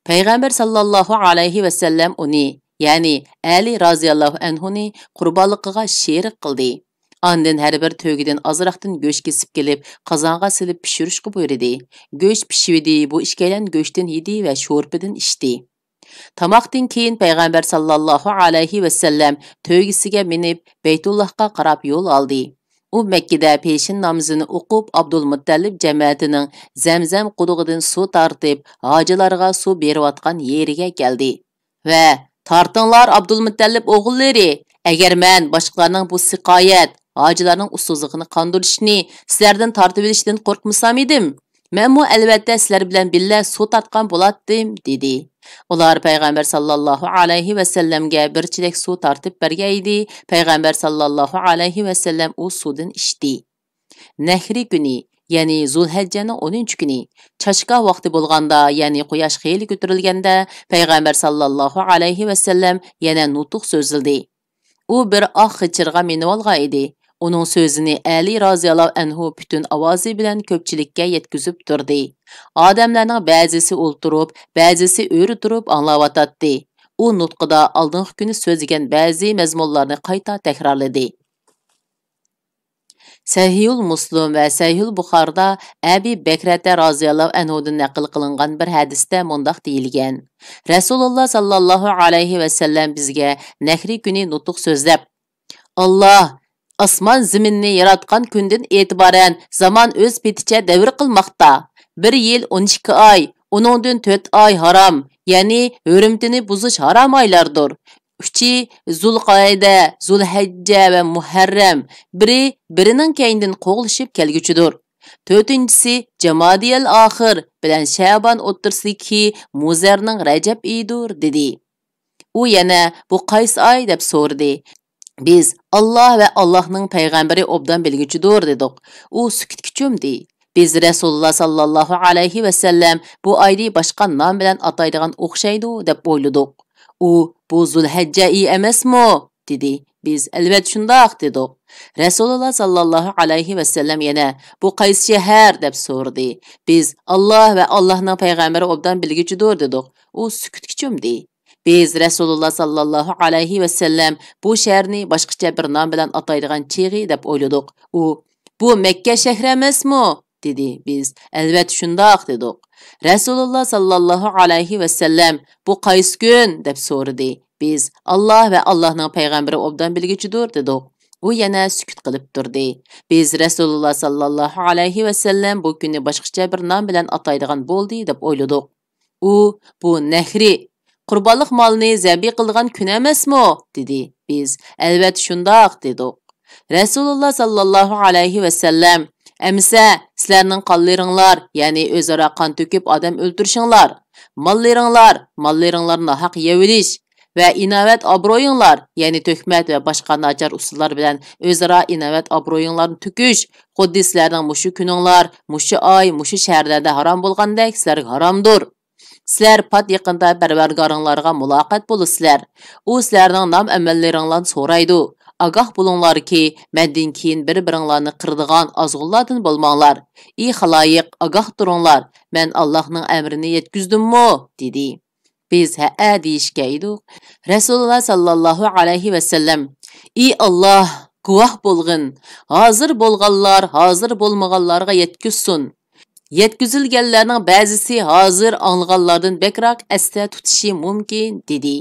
پەيغەمبەر ساللاللاھۇ ئەلەيھى ۋەسەللەم ئۇنى، يەنى ئەلى رازىياللاھۇ ئەنھۇنى قۇربانلىقىغا شېرىك قىلدى. ئاندىن ھەر بىر تۆگىدىن ئازراقتىن گۆش كېسىپ كېلىپ، قازانغا سېلىپ پىشۇرۇشقا بۇيرۇدى. گۆش پىشىۋىدى، بۇ ئىككىيلەن گۆشتىن يېدى ۋە شورپىدىن ئىچتى. تاماقتىن كېيىن پەيغەمبەر ساللاللاھۇ ئەلەيھى ۋەسەللەم تۆگىسىگە مىنىپ، بەيتۇللاھقا قاراپ يول ئالدى. ئۇ مەككىدە پېشىن نامىزىنى ئوقۇپ، ئابدۇلمۇتتەلىپ جەمەتىنىڭ زەمزەم قۇدۇقىدىن سۇ تارتىپ، ھاجىلارغا سۇ بېرىۋاتقان يېرىگە كەلدى ۋە، «تارتىڭلار، ئابدۇلمۇتتەلىپ ئوغۇللىرى! ئەگەر مەن باشقىلارنىڭ بۇ سىقايەت، ھاجىلارنىڭ ئۇسسۇزلۇقىنى قاندۇرۇشىنى سىلەردىن تارتىۋېلىشتىن قورقمىسام ئىدىم، مەنمۇ ئەلۋەتتە سىلەر بىلەن بىللە سۇ تارتقان بولاتتىم» دېدى. ئۇلار پەيغەمبەر ساللاللاھۇ ئەلەيھى ۋەسەللەمگە بىر چېلەك سۇ تارتىپ بەرگەن ئىدى. پەيغەمبەر ساللاللاھۇ ئەلەيھى ۋەسەللەم ئۇ سۇدىن ئىچتى. نەھرى كۈنى، يەنى زۇلھەججەنىڭ ئون ئۈچ كۈنى، چاشقان ۋاقتى بولغاندا، يەنى قۇياش خېلى كۆتۈرۈلگەندە، پەيغەمبەر ساللاللاھۇ ئەلەيھى ۋەسەللەم يەنە نۇتۇق سۆزلىدى. ئۇ بىر ئاق غېچىرغا مىنىۋالغان ئىدى. ئۇنىڭ سۆزىنى ئەلى رازىياللاھۇ ئەنھۇ پۈتۈن ئاۋازى بىلەن كۆپچىلىككە يەتكۈزۈپ تۇردى. ئادەملەرنىڭ بەزىسى ئولتۇرۇپ، بەزىسى ئۆرە تۇرۇپ ئاڭلاۋاتاتتى. ئۇ نۇتقىدا ئالدىنقى كۈنى سۆزلىگەن بەزى مەزمۇنلارنى قايتا تەكرارلىدى. سەھىھۇل مۇسلىم ۋە سەھىھۇل بۇخارىدا ئەبى بەكرەتە رازىياللاھۇ ئەنھۇدىن نەقىل قىلىنغان بىر ھەدىستە مۇنداق دېيىلگەن: رەسۇلۇللا ساللاللاھۇ ئەلەيھى ۋەسەللەم بىزگە نەھرى كۈنى نۇتۇق سۆزلەپ، «ئاللا ئاسمان زېمىننى ياراتقان كۈندىن ئېتىبارەن زامان ئۆز پېتىچە دەۋر قىلماقتا. بىر يىل ئون ئىككى ئاي، ئۇنىڭدىن تۆت ئاي ھارام، يەنى ھۆرمىتىنى بۇزۇش ھارام ئايلاردۇر. ئۈچى زۇلقەئىدە، زۇلھەججە ۋە مۇھەررەم، بىرى بىرىنىڭ كەينىدىن قوغلىشىپ كەلگۈچىدۇر. تۆتىنچىسى جامادىيەل ئاخىر بىلەن شەبان ئوتتۇرىسىدىكى مۇزەرنىڭ رەجەب ئېيىدۇر» دېدى. ئۇ يەنە، «بۇ قايسى ئاي؟» دەپ سورىدى. «بىز ئاللا ۋە ئاللاھنىڭ پەيغەمبىرى ئوبدان بىلگۈچىدۇر» دېدۇق. ئۇ سۈكۈتكە چۆمدى. بىز رەسۇلۇللا ساللاللاھۇ ئەلەيھى ۋەسەللەم بۇ ئاينى باشقا نام بىلەن ئاتايدىغان ئوخشايدۇ دەپ ئويلىدۇق. ئۇ، «بۇ زۇلھەججە ئېيى ئەمەسمۇ؟» دېدى. بىز، «ئەلۋەتتە شۇنداق» دېدۇق. رەسۇلۇللا ساللاللاھۇ ئەلەيھى ۋەسەللەم يەنە، «بۇ قايسى شەھەر؟» دەپ سورىدى. بىز، «ئاللا ۋە ئاللاھنىڭ پەيغەمبىرى ئوبدان بىلگۈچىدۇر» دېدۇق. ئۇ سۈكۈتكە چۆمدى. بىز رەسۇلۇللا ساللاللاھۇ ئەلەيھى ۋەسەللەم بۇ شەھەرنى باشقىچە بىر نام بىلەن ئاتايدىغان چېغى دەپ ئويلىدۇق. ئۇ، «بۇ مەككە شەھىرى ئەمەسمۇ؟» دېدى. بىز، «ئەلۋەتتە شۇنداق» دېدۇق. رەسۇلۇللا ساللاللاھۇ ئەلەيھى ۋەسەللەم، «بۇ قايسى كۈن؟» دەپ سورىدى. بىز، «ئاللا ۋە ئاللاھنىڭ پەيغەمبىرى ئوبدان بىلگۈچىدۇر» دېدۇق. ئۇ يەنە سۈكۈت قىلىپ تۇردى. بىز رەسۇلۇللا ساللاللاھۇ ئەلەيھى ۋەسەللەم بۇ كۈننى باشقىچە بىر نام بىلەن ئاتايدىغان بولدى دەپ ئويلىدۇق. ئۇ، «بۇ نەھرى، قۇربانلىق مالنى زەبى قىلىدىغان كۈن ئەمەسمۇ؟» دېدى. بىز، «ئەلۋەتتە شۇنداق» دېدۇق. رەسۇلۇللا ساللاللاھۇ ئەلەيھى ۋەسەللەم، «ئەمىسە، سىلەرنىڭ قانلىرىڭلار، يەنى ئۆزئارا قان تۆكۈپ ئادەم ئۆلتۈرۈشۈڭلار، ماللىرىڭلار، ماللىرىڭلارنى ناھەق يەۋېلىش ۋە ئىناۋەت ئابرۇيۇڭلار، يەنى تۆھمەت ۋە باشقا ناچار ئۇسۇللار بىلەن ئۆزئارا ئىناۋەت ئابرۇيۇڭلارنى تۆكۈش، خۇددى سىلەرنىڭ مۇشۇ كۈنۈڭلار، مۇشۇ ئاي، مۇشۇ شەھەرلەردە ھارام بولغاندەك سىلەرگە ھارامدۇر. سىلەر پات يېقىندا پەرۋەرگارىڭلارغا مۇلاقات بولىسىلەر. ئۇ سىلەرنىڭ نام-ئەمەللىرىڭلارنى سورايدۇ. ئاگاھ بولۇڭلاركى، مەندىن كېيىن بىر-بىرىڭلارنى قىرىدىغان ئازغۇنلاردىن بولماڭلار. ئى خالايىق، ئاگاھ تۇرۇڭلار، مەن ئاللاھنىڭ ئەمرىنى يەتكۈزدۈممۇ؟» دېدى. بىز، «ھەئە» دېيىشكەن ئىدۇق. رەسۇلۇللا ساللاللاھۇ ئەلەيھى ۋەسەللەم، «ئى ئاللاھ، گۇۋاھ بولغىن، ھازىر بولغانلار ھازىر بولمىغانلارغا يەتكۈزسۇن. يەتكۈزۈلگەنلەرنىڭ بەزىسى ھازىر ئاڭلىغانلاردىن بەكرەك ئەستە تۇتۇشى مۇمكىن» دېدى.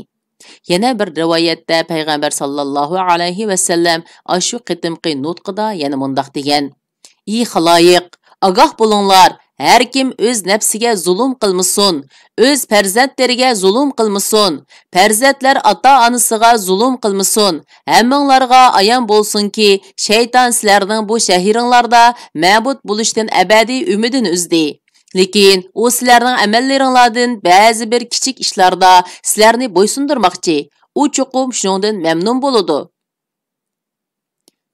يەنە بىر رىۋايەتتە پەيغەمبەر ساللاللاھۇ ئەلەيھى ۋەسەللەم ئاشۇ قېتىمقى نۇتقىدا يەنە مۇنداق دېگەن: «ئى خالايىق، ئاگاھ بولۇڭلار، ھەر كىم ئۆز نەپسىگە زۇلۇم قىلمىسۇن، ئۆز پەرزەنتلىرىگە زۇلۇم قىلمىسۇن، پەرزەنتلەر ئاتا-ئانىسىغا زۇلۇم قىلمىسۇن. ھەممىڭلارغا ئايان بولسۇنكى، شەيتان سىلەرنىڭ بۇ شەھىرىڭلاردا مەبۇد بولۇشتىن ئەبەدىي ئۈمىدىنى ئۈزدى. لېكىن ئۇ سىلەرنىڭ ئەمەللىرىڭلاردىن بەزى بىر كىچىك ئىشلاردا سىلەرنى بويسۇندۇرماقچى. ئۇ چوقۇم شۇنىڭدىن مەمنۇن بولىدۇ.»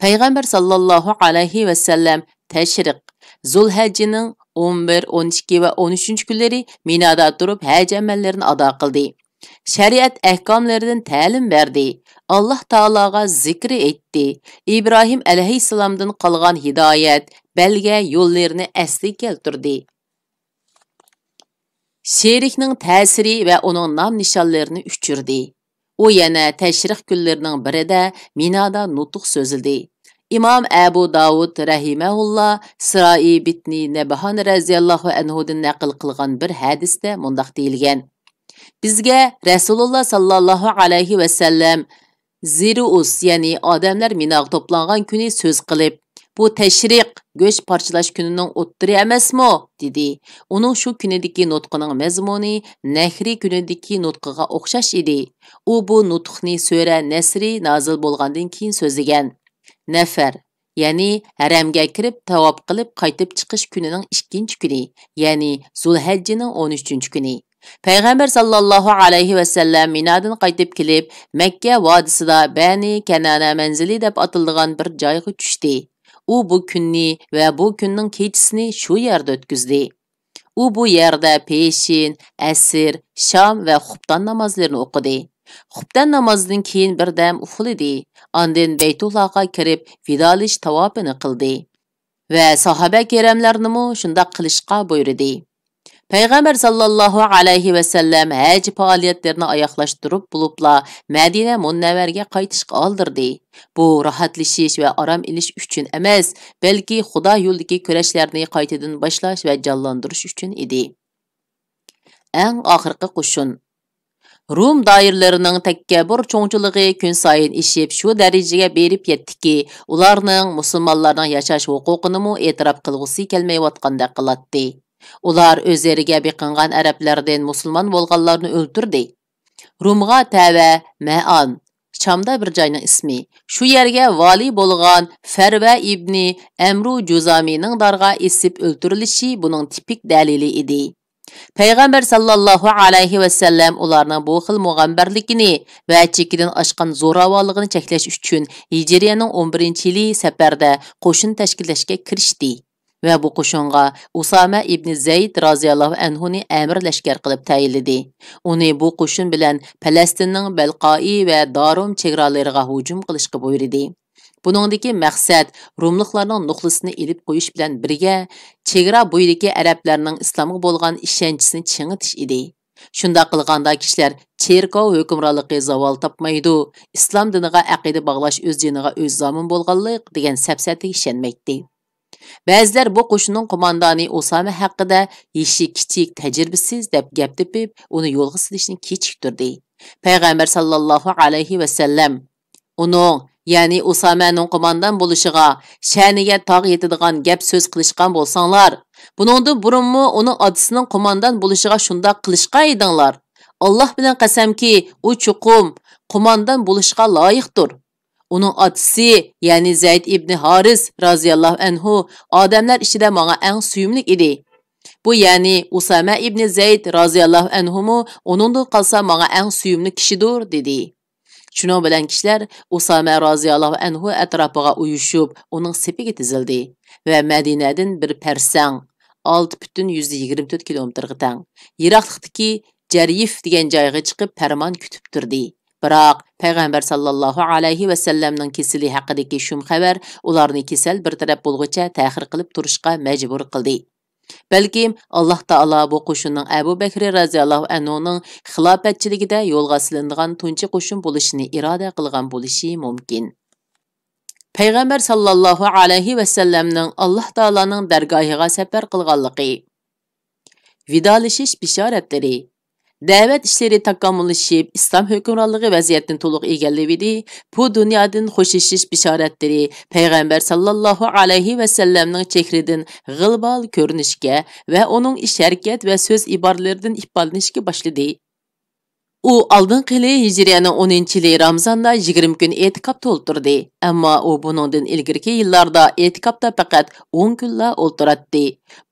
پەيغەمبەر ساللاللاھۇ ئەلەيھى ۋەسەللەم تەشرىق، زۇلھەججىنىڭ ئون بىر، ئون ئىككى ۋە ئون ئۈچىنچى كۈنلىرى مىنادا تۇرۇپ ھەج ئەمەللىرىنى ئادا قىلدى. شەرىئەت ئەھكاملىرىدىن تەلىم بەردى. ئاللاھ تائالاغا زىكرى ئېيتتى. ئىبراھىم ئەلەيھىسسالامدىن قالغان ھىدايەت، بەلگە يوللىرىنى ئەسلىگە كەلتۈردى. شېرىكنىڭ تەسىرى ۋە ئۇنىڭ نام نىشانلىرىنى ئۆچۈردى. ئۇ يەنە تەشرىق كۈنلىرىنىڭ بىرىدە مىنادا نۇتۇق سۆزلىدى. ئىمام ئەبۇ داۋۇد رەھىمەھۇللا سىرائى بىتنى نەبھان رەزىياللاھۇ ئەنھۇدىن نەقىل قىلغان بىر ھەدىستە مۇنداق دېيىلگەن: «بىزگە رەسۇلۇللا ساللاللاھۇ ئەلەيھى ۋەسەللەم زىرۇئۇس، يەنى ئادەملەر مىناغا توپلانغان كۈنى سۆز قىلىپ، بۇ تەشرىق، گۆش پارچىلاش كۈنىنىڭ ئوتتۇرى ئەمەسمۇ؟» دېدى. ئۇنىڭ شۇ كۈنىدىكى نۇتقىنىڭ مەزمۇنى نەھرى كۈنىدىكى نۇتقىغا ئوخشاش ئىدى. ئۇ بۇ نۇتۇقنى سۈرە نەسرى نازىل بولغاندىن كېيىن سۆزلىگەن. نەفەر، يەنى ھەرەمگە كىرىپ تاۋاپ قىلىپ قايتىپ چىقىش كۈنىنىڭ ئىككىنچى كۈنى، يەنى زۇلھەججىنىڭ ئون ئۈچىنچى كۈنى. پەيغەمبەر ساللاللاھۇ ئەلەيھى ۋەسەللەم مىنادىن قايتىپ كېلىپ، مەككە ۋادىسىدا بەنى كەنانە مەنزىلى دەپ ئاتىلىدىغان بىر جايغا چۈشتى. ئۇ بۇ كۈننى ۋە بۇ كۈننىڭ كېچىسىنى شۇ يەردە ئۆتكۈزدى. ئۇ بۇ يەردە پېشىن، ئەسىر، شام ۋە خۇپتان نامازلىرىنى ئوقۇدى. خۇپتان نامازىدىن كېيىن بىردەم ئۇخلىدى. ئاندىن بەيتۇللاھقا كىرىپ، ۋىدالىشىش تاۋاپىنى قىلدى ۋە ساھابە كىراملارنىمۇ شۇنداق قىلىشقا بۇيرۇدى. پەيغەمبەر ساللاللاھۇ ئەلەيھى ۋەسەللەم ھەج پائالىيەتلىرىنى ئاياغلاشتۇرۇپ بولۇپلا مەدىنە مۇنەۋۋەرگە قايتىشقا ئالدىردى. بۇ راھەتلىشىش ۋە ئارام ئېلىش ئۈچۈن ئەمەس، بەلكى خۇدا يولىدىكى كۈرەشلەرنى قايتىدىن باشلاش ۋە جانلاندۇرۇش ئۈچۈن ئىدى. ئەڭ ئاخىرقى قوشۇن. روم دائىرىلىرىنىڭ تەكەببۇر چوڭچىلىقى كۈنسايىن ئېشىپ، شۇ دەرىجىگە بېرىپ يەتتىكى، ئۇلارنىڭ مۇسۇلمانلارنىڭ ياشاش ھوقۇقىنىمۇ ئېتىراپ قىلغۇسى كەلمەيۋاتقاندەك قىلاتتى. ئۇلار ئۆزلىرىگە بېقىنغان ئەرەبلەردىن مۇسۇلمان بولغانلارنى ئۆلتۈردى. رومغا تەۋە مەئان، شامدا بىر جاينىڭ ئىسمى، شۇ يەرگە ۋالىي بولغان فەرۋە ئىبنى ئەمرۇ جۇزامىنىڭ دارغا ئېسىپ ئۆلتۈرۈلۈشى بۇنىڭ تىپىك دەلىلى ئىدى. پەيغەمبەر ساللاللاھۇ ئەلەيھى ۋەسەللەم ئۇلارنىڭ بۇ خىل مۇغەمبەرلىكىنى ۋە چېكىدىن ئاشقان زوراۋانلىقىنى چەكلەش ئۈچۈن ھىجرىيەنىڭ ئون بىرىنچى يىلى سەپەردە قوشۇن تەشكىللەشكە كىرىشتى ۋە بۇ قوشۇنغا ئۇسامە ئىبنى زەيد رازىياللاھۇ ئەنھۇنى ئەمىر لەشكەر قىلىپ تەيىنلىدى. ئۇنى بۇ قوشۇن بىلەن پەلەستىننىڭ بەلقائى ۋە دارۇم چېگرالىرىغا ھۇجۇم قىلىشقا بۇيرۇدى. بۇنىڭدىكى مەقسەت روملۇقلارنىڭ نوخلىسىنى ئېلىپ قويۇش بىلەن بىرگە، چېگرا بويىدىكى ئەرەبلەرنىڭ ئىسلامغا بولغان ئىشەنچىسىنى چىڭىتىش ئىدى. شۇنداق قىلغاندا كىشىلەر چېركاۋ ھۆكۈمرانلىقى زاۋال تاپمايدۇ، ئىسلام دىنىغا ئەقىدە باغلاش ئۆز جېنىغا ئۆز زامىن بولغانلىق دېگەن سەپسەتىگە ئىشەنمەيتتى. بەزىلەر بۇ قوشۇننىڭ قوماندانى ئۇسامە ھەققىدە يېشى كىچىك، تەجرىبىسىز دەپ گەپ تېپىپ، ئۇنى يولغا سېلىشنى كېچىكتۈردى. پەيغەمبەر ساللاللاھۇ ئەلەيھى ۋەسەللەم ئۇنىڭ، يەنى ئۇسامەنىڭ قوماندان بولۇشىغا، شەنىگە تاغ يېتىدىغان گەپ سۆز قىلىشقان بولساڭلار، بۇنىڭدىن بۇرۇنمۇ ئۇنىڭ ئاتىسىنىڭ قوماندان بولۇشىغا شۇنداق قىلىشقان ئىدىڭلار. ئاللاھ بىلەن قەسەمكى، ئۇ چوقۇم قوماندان بولۇشقا لايىقتۇر. ئۇنىڭ ئاتىسى، يەنى زەيد ئىبنى ھارىس رازىياللاھۇ ئەنھۇ ئادەملەر ئىچىدە ماڭا ئەڭ سۆيۈملۈك ئىدى. بۇ، يەنى ئۇسامە ئىبنى زەيد رازىياللاھۇ ئەنھۇمۇ ئۇنىڭدىن قالسا ماڭا ئەڭ سۆيۈملۈك كىشىدۇر، دېدى. شۇنىڭ بىلەن كىشىلەر ئۇسامە رازىياللاھۇ ئەنھۇ ئەتراپىغا ئۇيۇشۇپ، ئۇنىڭ سېپىگە تىزىلدى ۋە مەدىنەدىن بىر پەرسەڭ، ئالتە پۈتۈن يۈزدىن يىگىرمە تۆت كىلومېتىرغا تەڭ يىراقلىقتىكى جەريىف دېگەن جايغا چىقىپ پەرمان كۈتۈپ تۇردى. بىراق، پەيغەمبەر ساللاللاھۇ ئەلەيھى ۋەسەللەمنىڭ كېسىلى ھەققىدىكى شۇم خەۋەر ئۇلارنى كېسەل بىر تەرەپ بولغۇچە تەخىر قىلىپ تۇرۇشقا مەجبۇر قىلدى. بەلكىم، ئاللاھ تائالا بۇ قوشۇننىڭ ئەبۇ بەكرى رازىياللاھۇ ئەنھۇنىڭ خىلاپەتچىلىكىدە يولغا سېلىنىدىغان تۇنجى قوشۇن بولۇشىنى ئىرادە قىلغان بولۇشى مۇمكىن. پەيغەمبەر ساللاللاھۇ ئەلەيھى ۋەسەللەمنىڭ ئاللاھ تائالانىڭ دەرگاھىغا سەپەر قىلغانلىقى. ۋىدالىشىش بېشارەتلىرى. دەۋەت ئىشلىرى تاكامۇللىشىپ، ئىسلام ھۆكۈمرانلىقى ۋەزىيەتنى تولۇق ئىگىلىۋىدى. بۇ دۇنيادىن خوشلىشىش بېشارەتلىرى پەيغەمبەر ساللاللاھۇ ئەلەيھى ۋەسەللەمنىڭ چېھرىدىن غىلۋال كۆرۈنۈشكە ۋە ئۇنىڭ ئىش-ھەرىكەت ۋە سۆز ئىبارىلىرىدىن ئىپادىلىنىشكە باشلىدى. ئۇ ئالدىنقى يىلى ھىجرىيەنىڭ ئونىنچى يىلى رامىزاندا يىگىرمە كۈن ئېتىكاپتا ئولتۇردى. ئەمما ئۇ بۇنىڭدىن ئىلگىرىكى يىللاردا ئېتىكاپتا پەقەت ئون كۈنلا ئولتۇراتتى.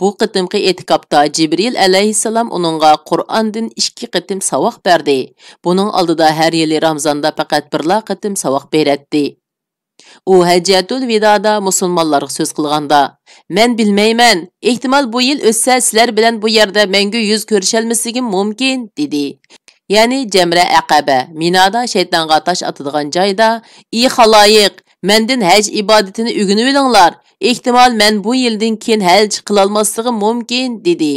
بۇ قېتىمقى ئېتىكاپتا جىبرىئىل ئەلەيھىسسالام ئۇنىڭغا قۇرئاندىن ئىككى قېتىم ساۋاق بەردى. بۇنىڭ ئالدىدا ھەر يىلى رامىزاندا پەقەت بىرلا قېتىم ساۋاق بېرەتتى. ئۇ ھەججەتۇل ۋىدادا مۇسۇلمانلارغا سۆز قىلغاندا، مەن بىلمەيمەن، ئېھتىمال بۇ يىل ئۆتسە سىلەر بىلەن بۇ يەردە مەڭگۈ يۈز كۆرۈشەلمىسلىكىم مۇمكىن، دېدى. يەنى جەمرە ئەقەبە، مىنادا شەيتانغا تاش ئاتىدىغان جايدا، ئى خالايىق، مەندىن ھەج ئىبادىتىنى ئۆگىنىۋېلىڭلار، ئېھتىمال مەن بۇ يىلدىن كېيىن ھەج قىلالماسلىقىم مۇمكىن، دېدى.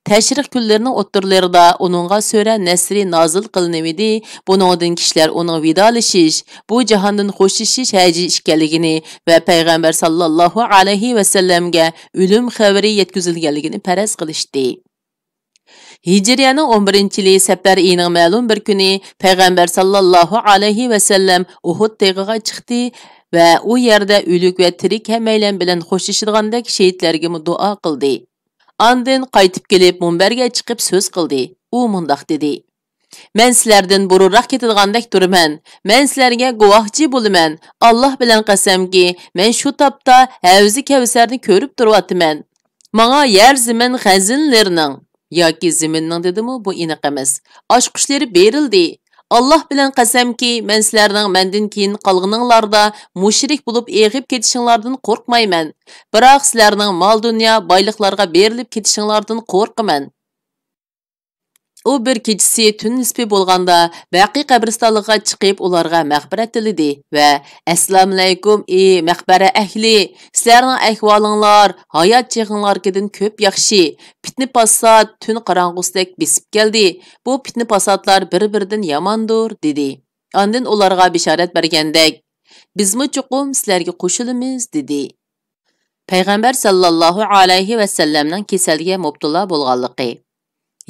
تەشرىق كۈنلىرىنىڭ ئوتتۇرىلىرىدا ئۇنىڭغا سۈرە نەسرى نازىل قىلىنىۋىدى. بۇنىڭدىن كىشىلەر ئۇنىڭ ۋىدالىشىش، بۇ جاھاندىن خوشلىشىش ھەجى ئىكەنلىكىنى ۋە پەيغەمبەر ساللاللاھۇ ئەلەيھى ۋەسەللەمگە ئۆلۈم خەۋىرى يەتكۈزۈلگەنلىكىنى پەرەز قىلىشتى. ھىجرىيەنىڭ ئون بىرىنچى يىلى سەپەر ئېيىنىڭ مەلۇم بىر كۈنى پەيغەمبەر ساللاللاھۇ ئەلەيھى ۋەسەللەم ئۇھۇد تېغىغا چىقتى ۋە ئۇ يەردە ئۆلۈك ۋە تىرىك ھەممەيلەن بىلەن خوشلىشىدىغاندەك شېھىتلەرگىمۇ دۇئا قىلدى. ئاندىن قايتىپ كېلىپ مۇنبەرگە چىقىپ سۆز قىلدى. ئۇ مۇنداق دېدى: مەن سىلەردىن بۇرۇنراق كېتىدىغاندەك تۇرىمەن. مەن سىلەرگە گۇۋاھچى بولىمەن. ئاللاھ بىلەن قەسەمكى، مەن شۇ تاپتا ھەۋزى كەۋسەرنى كۆرۈپ تۇرۇۋاتىمەن. ماڭا يەر زېمىن خەزىنىلىرىنىڭ ياكى زېمىننىڭ دېدىمۇ، بۇ ئېنىق ئەمەس، ئاچقۇچلىرى بېرىلدى. ئاللاھ بىلەن قەسەمكى، مەن سىلەرنىڭ مەندىن كېيىن قالغىنىڭلاردا مۇشرىك بولۇپ ئېغىپ كېتىشىڭلاردىن قورقمايمەن. بىراق سىلەرنىڭ مال-دۇنيا، بايلىقلارغا بېرىلىپ كېتىشىڭلاردىن قورقىمەن. ئۇ بىر كېچىسى تۈن نىسپى بولغاندا بەقىي قەبرىستانلىقىغا چىقىپ ئۇلارغا مەغپىرەت تىلىدى ۋە، ئەسسالامۇئەلەيكۇم، ئى مەقبەرە ئەھلى! سىلەرنىڭ ئەھۋالىڭلار ھايات چېغىڭلاركىدىن كۆپ ياخشى. پىتنە-پاسات تۈن قاراڭغۇسىدەك بېسىپ كەلدى. بۇ پىتنە-پاساتلار بىر-بىرىدىن ياماندۇر، دېدى. ئاندىن ئۇلارغا بېشارەت بەرگەندەك، بىزمۇ چوقۇم سىلەرگە قوشۇلىمىز، دېدى. پەيغەمبەر ساللاللاھۇ ئەلەيھى ۋەسەللەمنىڭ كېسەلگە مۇپتىلا بولغانلىقى.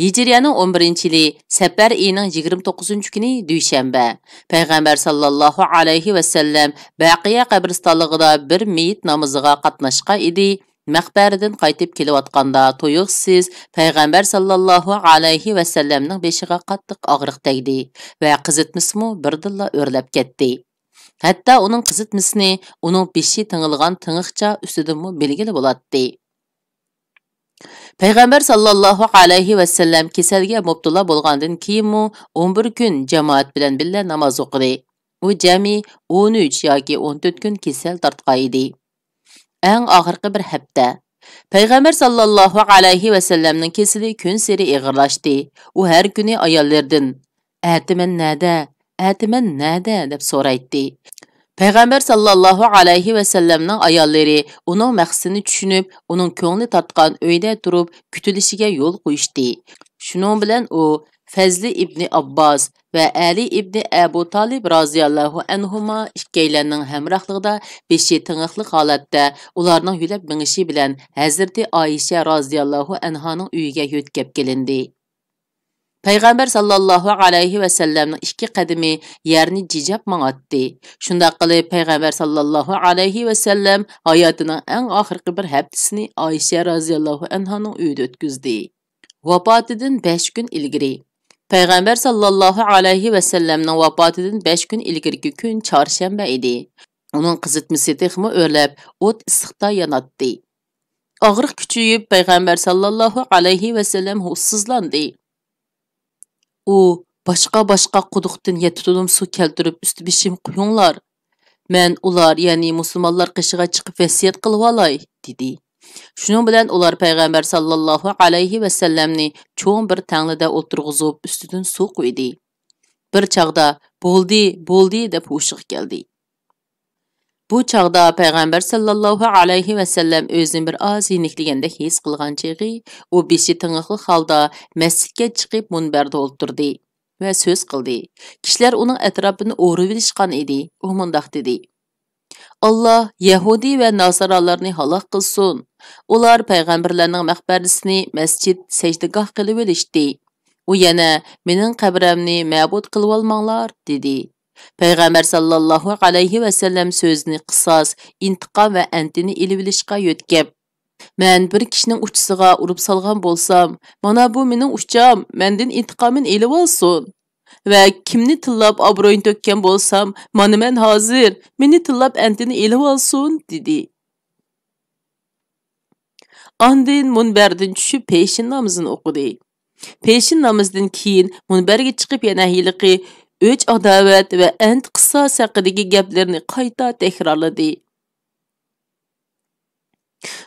ھىجرىيەنىڭ ئون بىرىنچى يىلى سەپەر ئېيىنىڭ يىگىرمە توققۇزىنچى كۈنى، دۈشەنبە، پەيغەمبەر ساللاللاھۇ ئەلەيھى ۋەسەللەم بەقىيە قەبرىستانلىقىدا بىر مېيىت نامىزىغا قاتناشقان ئىدى. مەقبەرىدىن قايتىپ كېلىۋاتقاندا تۇيۇقسىز پەيغەمبەر ساللاللاھۇ ئەلەيھى ۋەسەللەمنىڭ بېشىغا قاتتىق ئاغرىق تەگدى ۋە قىزىتمىسىمۇ بىردىنلا ئۆرلەپ كەتتى. ھەتتا ئۇنىڭ قىزىتمىسىنى ئۇنىڭ بېشى تېڭىلغان تېڭىقچا ئۈستىدىنمۇ بىلگىلى بولاتتى. پەيغەمبەر ساللاللاھۇ ئەلەيھى ۋەسەللەم كېسەلگە مۇپتىلا بولغاندىن كېيىنمۇ ئون بىر كۈن جامائەت بىلەن بىللە ناماز ئوقۇدى. ئۇ جەمئىي ئون ئۈچ ياكى ئون تۆت كۈن كېسەل تارتقان ئىدى. ئەڭ ئاخىرقى بىر ھەپتە. پەيغەمبەر ساللاللاھۇ ئەلەيھى ۋەسەللەمنىڭ كېسىلى كۈنسېرى ئېغىرلاشتى. ئۇ ھەر كۈنى ئاياللىرىدىن، «ئەتە مەن نەدە؟ ئەتە مەن نەدە؟» دەپ سورايتتى. پەيغەمبەر ساللاللاھۇ ئەلەيھى ۋەسەللەمنىڭ ئاياللىرى ئۇنىڭ مەقسىتىنى چۈشىنىپ، ئۇنىڭ كۆڭلى تارتقان ئۆيدە تۇرۇپ كۈتۈلۈشىگە يول قويۇشتى. شۇنىڭ بىلەن ئۇ فەزلى ئىبنى ئابباس ۋە ئەلى ئىبنى ئەبۇ تالىب رازىياللاھۇ ئەنھۇما ئىككىيلەننىڭ ھەمراھلىقىدا بېشى تېڭىقلىق ھالەتتە ئۇلارنىڭ يۆلەپ مېڭىشى بىلەن ھەزرىتى ئائىشە رازىياللاھۇ ئەنھانىڭ ئۆيىگە يۆتكەپ كېلىندى. پەيغەمبەر ساللاللاھۇ ئەلەيھى ۋەسەللەمنىڭ ئىككى قەدىمى يەرنى جىجاپ ماڭاتتى. شۇنداق قىلىپ، پەيغەمبەر ساللاللاھۇ ئەلەيھى ۋەسەللەم ھاياتىنىڭ ئەڭ ئاخىرقى بىر ھەپتىسىنى ئائىشە رازىياللاھۇ ئەنھانىڭ ئۆيىدە ئۆتكۈزدى. ۋاپاتىدىن بەش كۈن ئىلگىرى. پەيغەمبەر ساللاللاھۇ ئەلەيھى ۋەسەللەمنىڭ ۋاپاتىدىن بەش كۈن ئىلگىرىكى كۈن چارشەنبە ئىدى. ئۇنىڭ قىزىتمىسى تېخىمۇ ئۆرلەپ، ئوت ئىسسىقتا ياناتتى. ئاغرىق كۈچىيىپ، پەيغەمبەر ساللاللاھۇ ئەلەيھى ۋەسەللەم ھوشسىزلاندى. ئۇ، «باشقا-باشقا قۇدۇقتىن يەتتە تۇلۇم سۇ كەلتۈرۈپ ئۈستى-بېشىم قۇيۇڭلار. مەن ئۇلار، يەنى مۇسۇلمانلار قېشىغا چىقىپ ۋەسىيەت قىلىۋالاي» دېدى. شۇنىڭ بىلەن ئۇلار پەيغەمبەر ساللاللاھۇ ئەلەيھى ۋەسەللەمنى چوڭ بىر تەڭلىدە ئولتۇرغۇزۇپ، ئۈستىدىن سۇ قۇيدى. بىر چاغدا «بولدى، بولدى» دەپ ھوشىغا كەلدى. بۇ چاغدا پەيغەمبەر ساللاللاھۇ ئەلەيھى ۋەسەللەم ئۆزىنى بىر ئاز يېنىكلىگەندەك ھېس قىلغان چېغى، ئۇ بېشى تېڭىقلىق ھالدا مەسچىتكە چىقىپ مۇنبەردە ئولتۇردى ۋە سۆز قىلدى. كىشىلەر ئۇنىڭ ئەتراپىنى ئورىۋېلىشقان ئىدى. ئۇ مۇنداق دېدى: «ئاللا يەھۇدىي ۋە ناسارالارنى ھالاك قىلسۇن! ئۇلار پەيغەمبەرلەرنىڭ مەقبەرىسىنى مەسچىت، سەجدىگاھ قىلىۋېلىشتى. ئۇ يەنە، مېنىڭ قەبرەمنى مەبۇد قىلىۋالماڭلار» دېدى. پەيغەمبەر ساللاللاھۇ ئەلەيھى ۋەسەللەم سۆزىنى قىساس، ئىنتىقام ۋە ئەنتىنى ئېلىۋېلىشقا يۆتكەپ، «مەن بىر كىشىنىڭ ئۇچىسىغا ئۇرۇپ سالغان بولسام، مانا بۇ مېنىڭ ئۇچام، مەندىن ئىنتىقامىنى ئېلىۋالسۇن! ۋە كىمنى تىللاپ ئابرۇيىنى تۆككەن بولسام، مانا مەن ھازىر، مېنى تىللاپ ئەنتىنى ئېلىۋالسۇن!» دېدى. ئاندىن مۇنبەردىن چۈشۈپ پېشىن نامىزىنى ئوقۇدى. پېشىن نامىزىدىن كېيىن مۇنبەرگە چىقىپ يەنە ھېلىقى ئۆچ-ئاداۋەت ۋە ئەنت-قىساس ھەققىدىكى گەپلىرىنى قايتا تەكرارلىدى.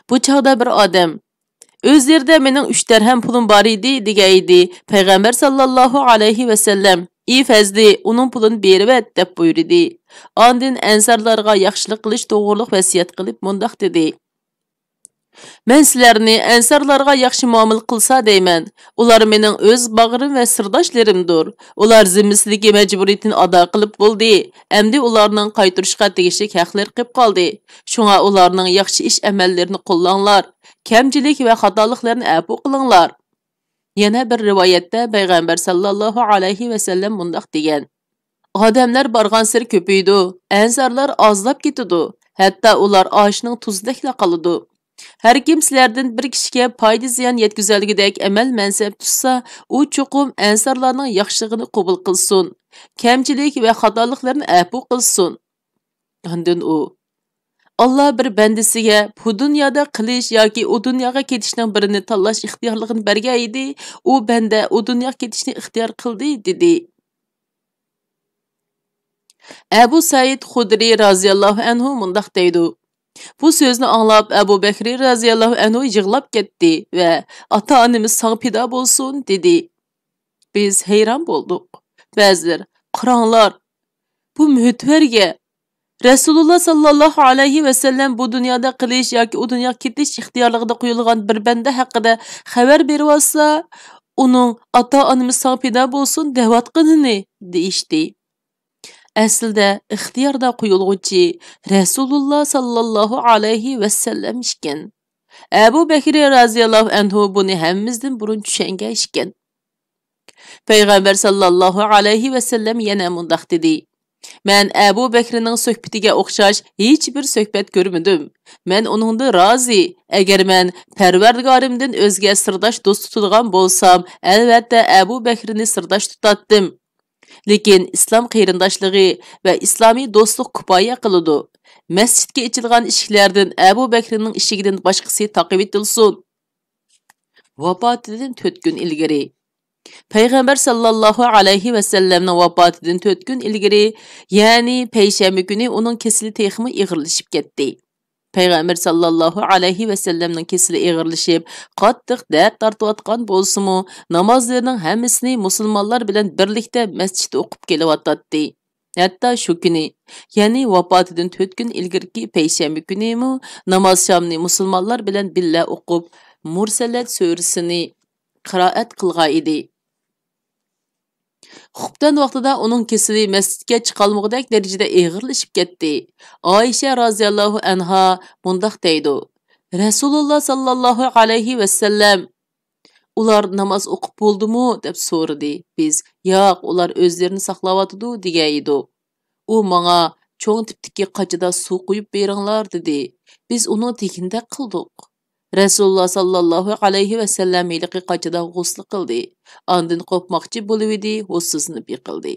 بۇ چاغدا بىر ئادەم، «ئۆزلىرىدە مېنىڭ ئۈچ دەرھەم پۇلۇم بار ئىدى» دېگەن ئىدى. پەيغەمبەر ساللاللاھۇ ئەلەيھى ۋەسەللەم، «ئى فەزلى، ئۇنىڭ پۇلىنى بېرىۋەت» دەپ بۇيرۇدى. ئاندىن ئەنسارلارغا ياخشىلىق قىلىش توغرۇلۇق ۋەسىيەت قىلىپ مۇنداق دېدى: «مەن سىلەرنى ئەنسارلارغا ياخشى مۇئامىلە قىلسا دەيمەن. ئۇلار مېنىڭ ئۆز باغرىم ۋە سىرداشلىرىمدۇر. ئۇلار زىممىسىدىكى مەجبۇرىيىتىنى ئادا قىلىپ بولدى. ئەمدى ئۇلارنىڭ قايتۇرۇشقا تېگىشلىك ھەقلىرى قېلىپ قالدى. شۇڭا ئۇلارنىڭ ياخشى ئىش-ئەمەللىرىنى قوللاڭلار. كەمچىلىك ۋە خاتالىقلىرىنى ئەپۇ قىلىڭلار.» يەنە بىر رىۋايەتتە پەيغەمبەر ساللاللاھۇ ئەلەيھى ۋەسەللەم مۇنداق دېگەن: «ئادەملەر بارغانسېرى كۆپىيىدۇ، ئەنسارلار ئازلاپ كېتىدۇ، ھەتتا ئۇلار ئاشنىڭ تۇزىدەكلا قالىدۇ. ھەر كىم سىلەردىن بىر كىشىگە پايدا-زىيان يەتكۈزەلىگۈدەك ئەمەل-مەنسەپ تۇتسا، ئۇ چوقۇم ئەنسارلارنىڭ ياخشىلىقىنى قوبۇل قىلسۇن، كەمچىلىك ۋە خاتالىقلىرىنى ئەپۇ قىلسۇن.» ئاندىن ئۇ، «ئاللا بىر بەندىسىگە بۇ دۇنيادا قېلىش ياكى ئۇ دۇنياغا كېتىشنىڭ بىرىنى تاللاش ئىختىيارلىقىنى بەرگەن ئىدى، ئۇ بەندە ئۇ دۇنياغا كېتىشنى ئىختىيار قىلدى» دېدى. ئەبۇ سەئىد خۇدرى رازىياللاھۇ ئەنھۇ مۇنداق دەيدۇ: «بۇ سۆزنى ئاڭلاپ، ئەبۇ بەكرى رازىياللاھۇ ئەنھۇ يىغلاپ كەتتى ۋە، 'ئاتا-ئانىمىز ساڭا پىدا بولسۇن!' دېدى.» بىز ھەيران بولدۇق. بەزىلەر، «قاراڭلار، بۇ مۆتىۋەرگە، رەسۇلۇللا ساللاللاھۇ ئەلەيھى ۋەسەللەم بۇ دۇنيادا قېلىش ياكى ئۇ دۇنياغا كېتىش ئىختىيارلىقىدا قويۇلغان بىر بەندە ھەققىدە خەۋەر بېرىۋاتسا، ئۇنىڭ 'ئاتا-ئانىمىز ساڭا پىدا بولسۇن!' دەۋاتقىنىنى» دېيىشتى. ئەسلىدە ئىختىياردا قويۇلغۇچى رەسۇلۇللا ساللاللاھۇ ئەلەيھى ۋەسەللەم ئىكەن. ئەبۇ بەكرى رازىياللاھۇ ئەنھۇ بۇنى ھەممىمىزدىن بۇرۇن چۈشەنگەن ئىكەن. پەيغەمبەر ساللاللاھۇ ئەلەيھى ۋەسەللەم يەنە مۇنداق دېدى: «مەن ئەبۇ بەكرىنىڭ سۆھبىتىگە ئوخشاش ھېچبىر سۆھبەت كۆرمىدىم. مەن ئۇنىڭدىن رازى. ئەگەر مەن پەرۋەردىگارىمدىن ئۆزگە سىرداش دوست تۇتىدىغان بولسام، ئەلۋەتتە ئەبۇ بەكرىنى سىرداش تۇتاتتىم. لېكىن ئىسلام قېرىنداشلىقى ۋە ئىسلامىي دوستلۇق كۇپايە قىلىدۇ. مەسچىتكە ئېچىلغان ئىشىكلەردىن ئەبۇ بەكرىنىڭ ئىشىكىدىن باشقىسى تاقىۋېتىلسۇن.» ۋاپاتىدىن تۆت كۈن ئىلگىرى. پەيغەمبەر ساللاللاھۇ ئەلەيھى ۋەسەللەمنىڭ ۋاپاتىدىن تۆت كۈن ئىلگىرى، يەنى پەيشەنبە كۈنى ئۇنىڭ كېسىلى تېخىمۇ ئېغىرلىشىپ كەتتى. پەيغەمبەر ساللاللاھۇ ئەلەيھى ۋەسەللەمنىڭ كېسىلى ئېغىرلىشىپ، قاتتىق دەرد تارتىۋاتقان بولسىمۇ، نامازلىرىنىڭ ھەممىسىنى مۇسۇلمانلار بىلەن بىرلىكتە مەسچىتتە ئوقۇپ كېلىۋاتاتتى. ھەتتا شۇ كۈنى، يەنى ۋاپاتىدىن تۆت كۈن ئىلگىرىكى پەيشەنبە كۈنىمۇ ناماز شامنى مۇسۇلمانلار بىلەن بىللە ئوقۇپ، مۇرسەلەت سۈرىسىنى قىرائەت قىلغان ئىدى. خۇپتەن ۋاقتىدا ئۇنىڭ كېسىلى مەسچىتكە چىقالمىغۇدەك دەرىجىدە ئېغىرلىشىپ كەتتى. ئائىشە رازىياللاھۇ ئەنھا مۇنداق دەيدۇ: رەسۇلۇللا ساللاللاھۇ ئەلەيھى ۋەسەللەم، «ئۇلار ناماز ئوقۇپ بولدىمۇ؟» دەپ سورىدى. بىز، «ياق، ئۇلار ئۆزلىرىنى ساقلاۋاتىدۇ» دېگەن ئىدۇق. ئۇ ماڭا، «چوڭ تىپتىكى قاچىدا سۇ قۇيۇپ بېرىڭلار» دېدى. بىز ئۇنىڭ دېگىنىدەك قىلدۇق. رەسۇلۇللا ساللاللاھۇ ئەلەيھى ۋەسەللەم ھېلىقى قاچىدا غۇسلى قىلدى. ئاندىن قوپماقچى بولۇۋىدى، ھوشسىزلىنىپ يىقىلدى.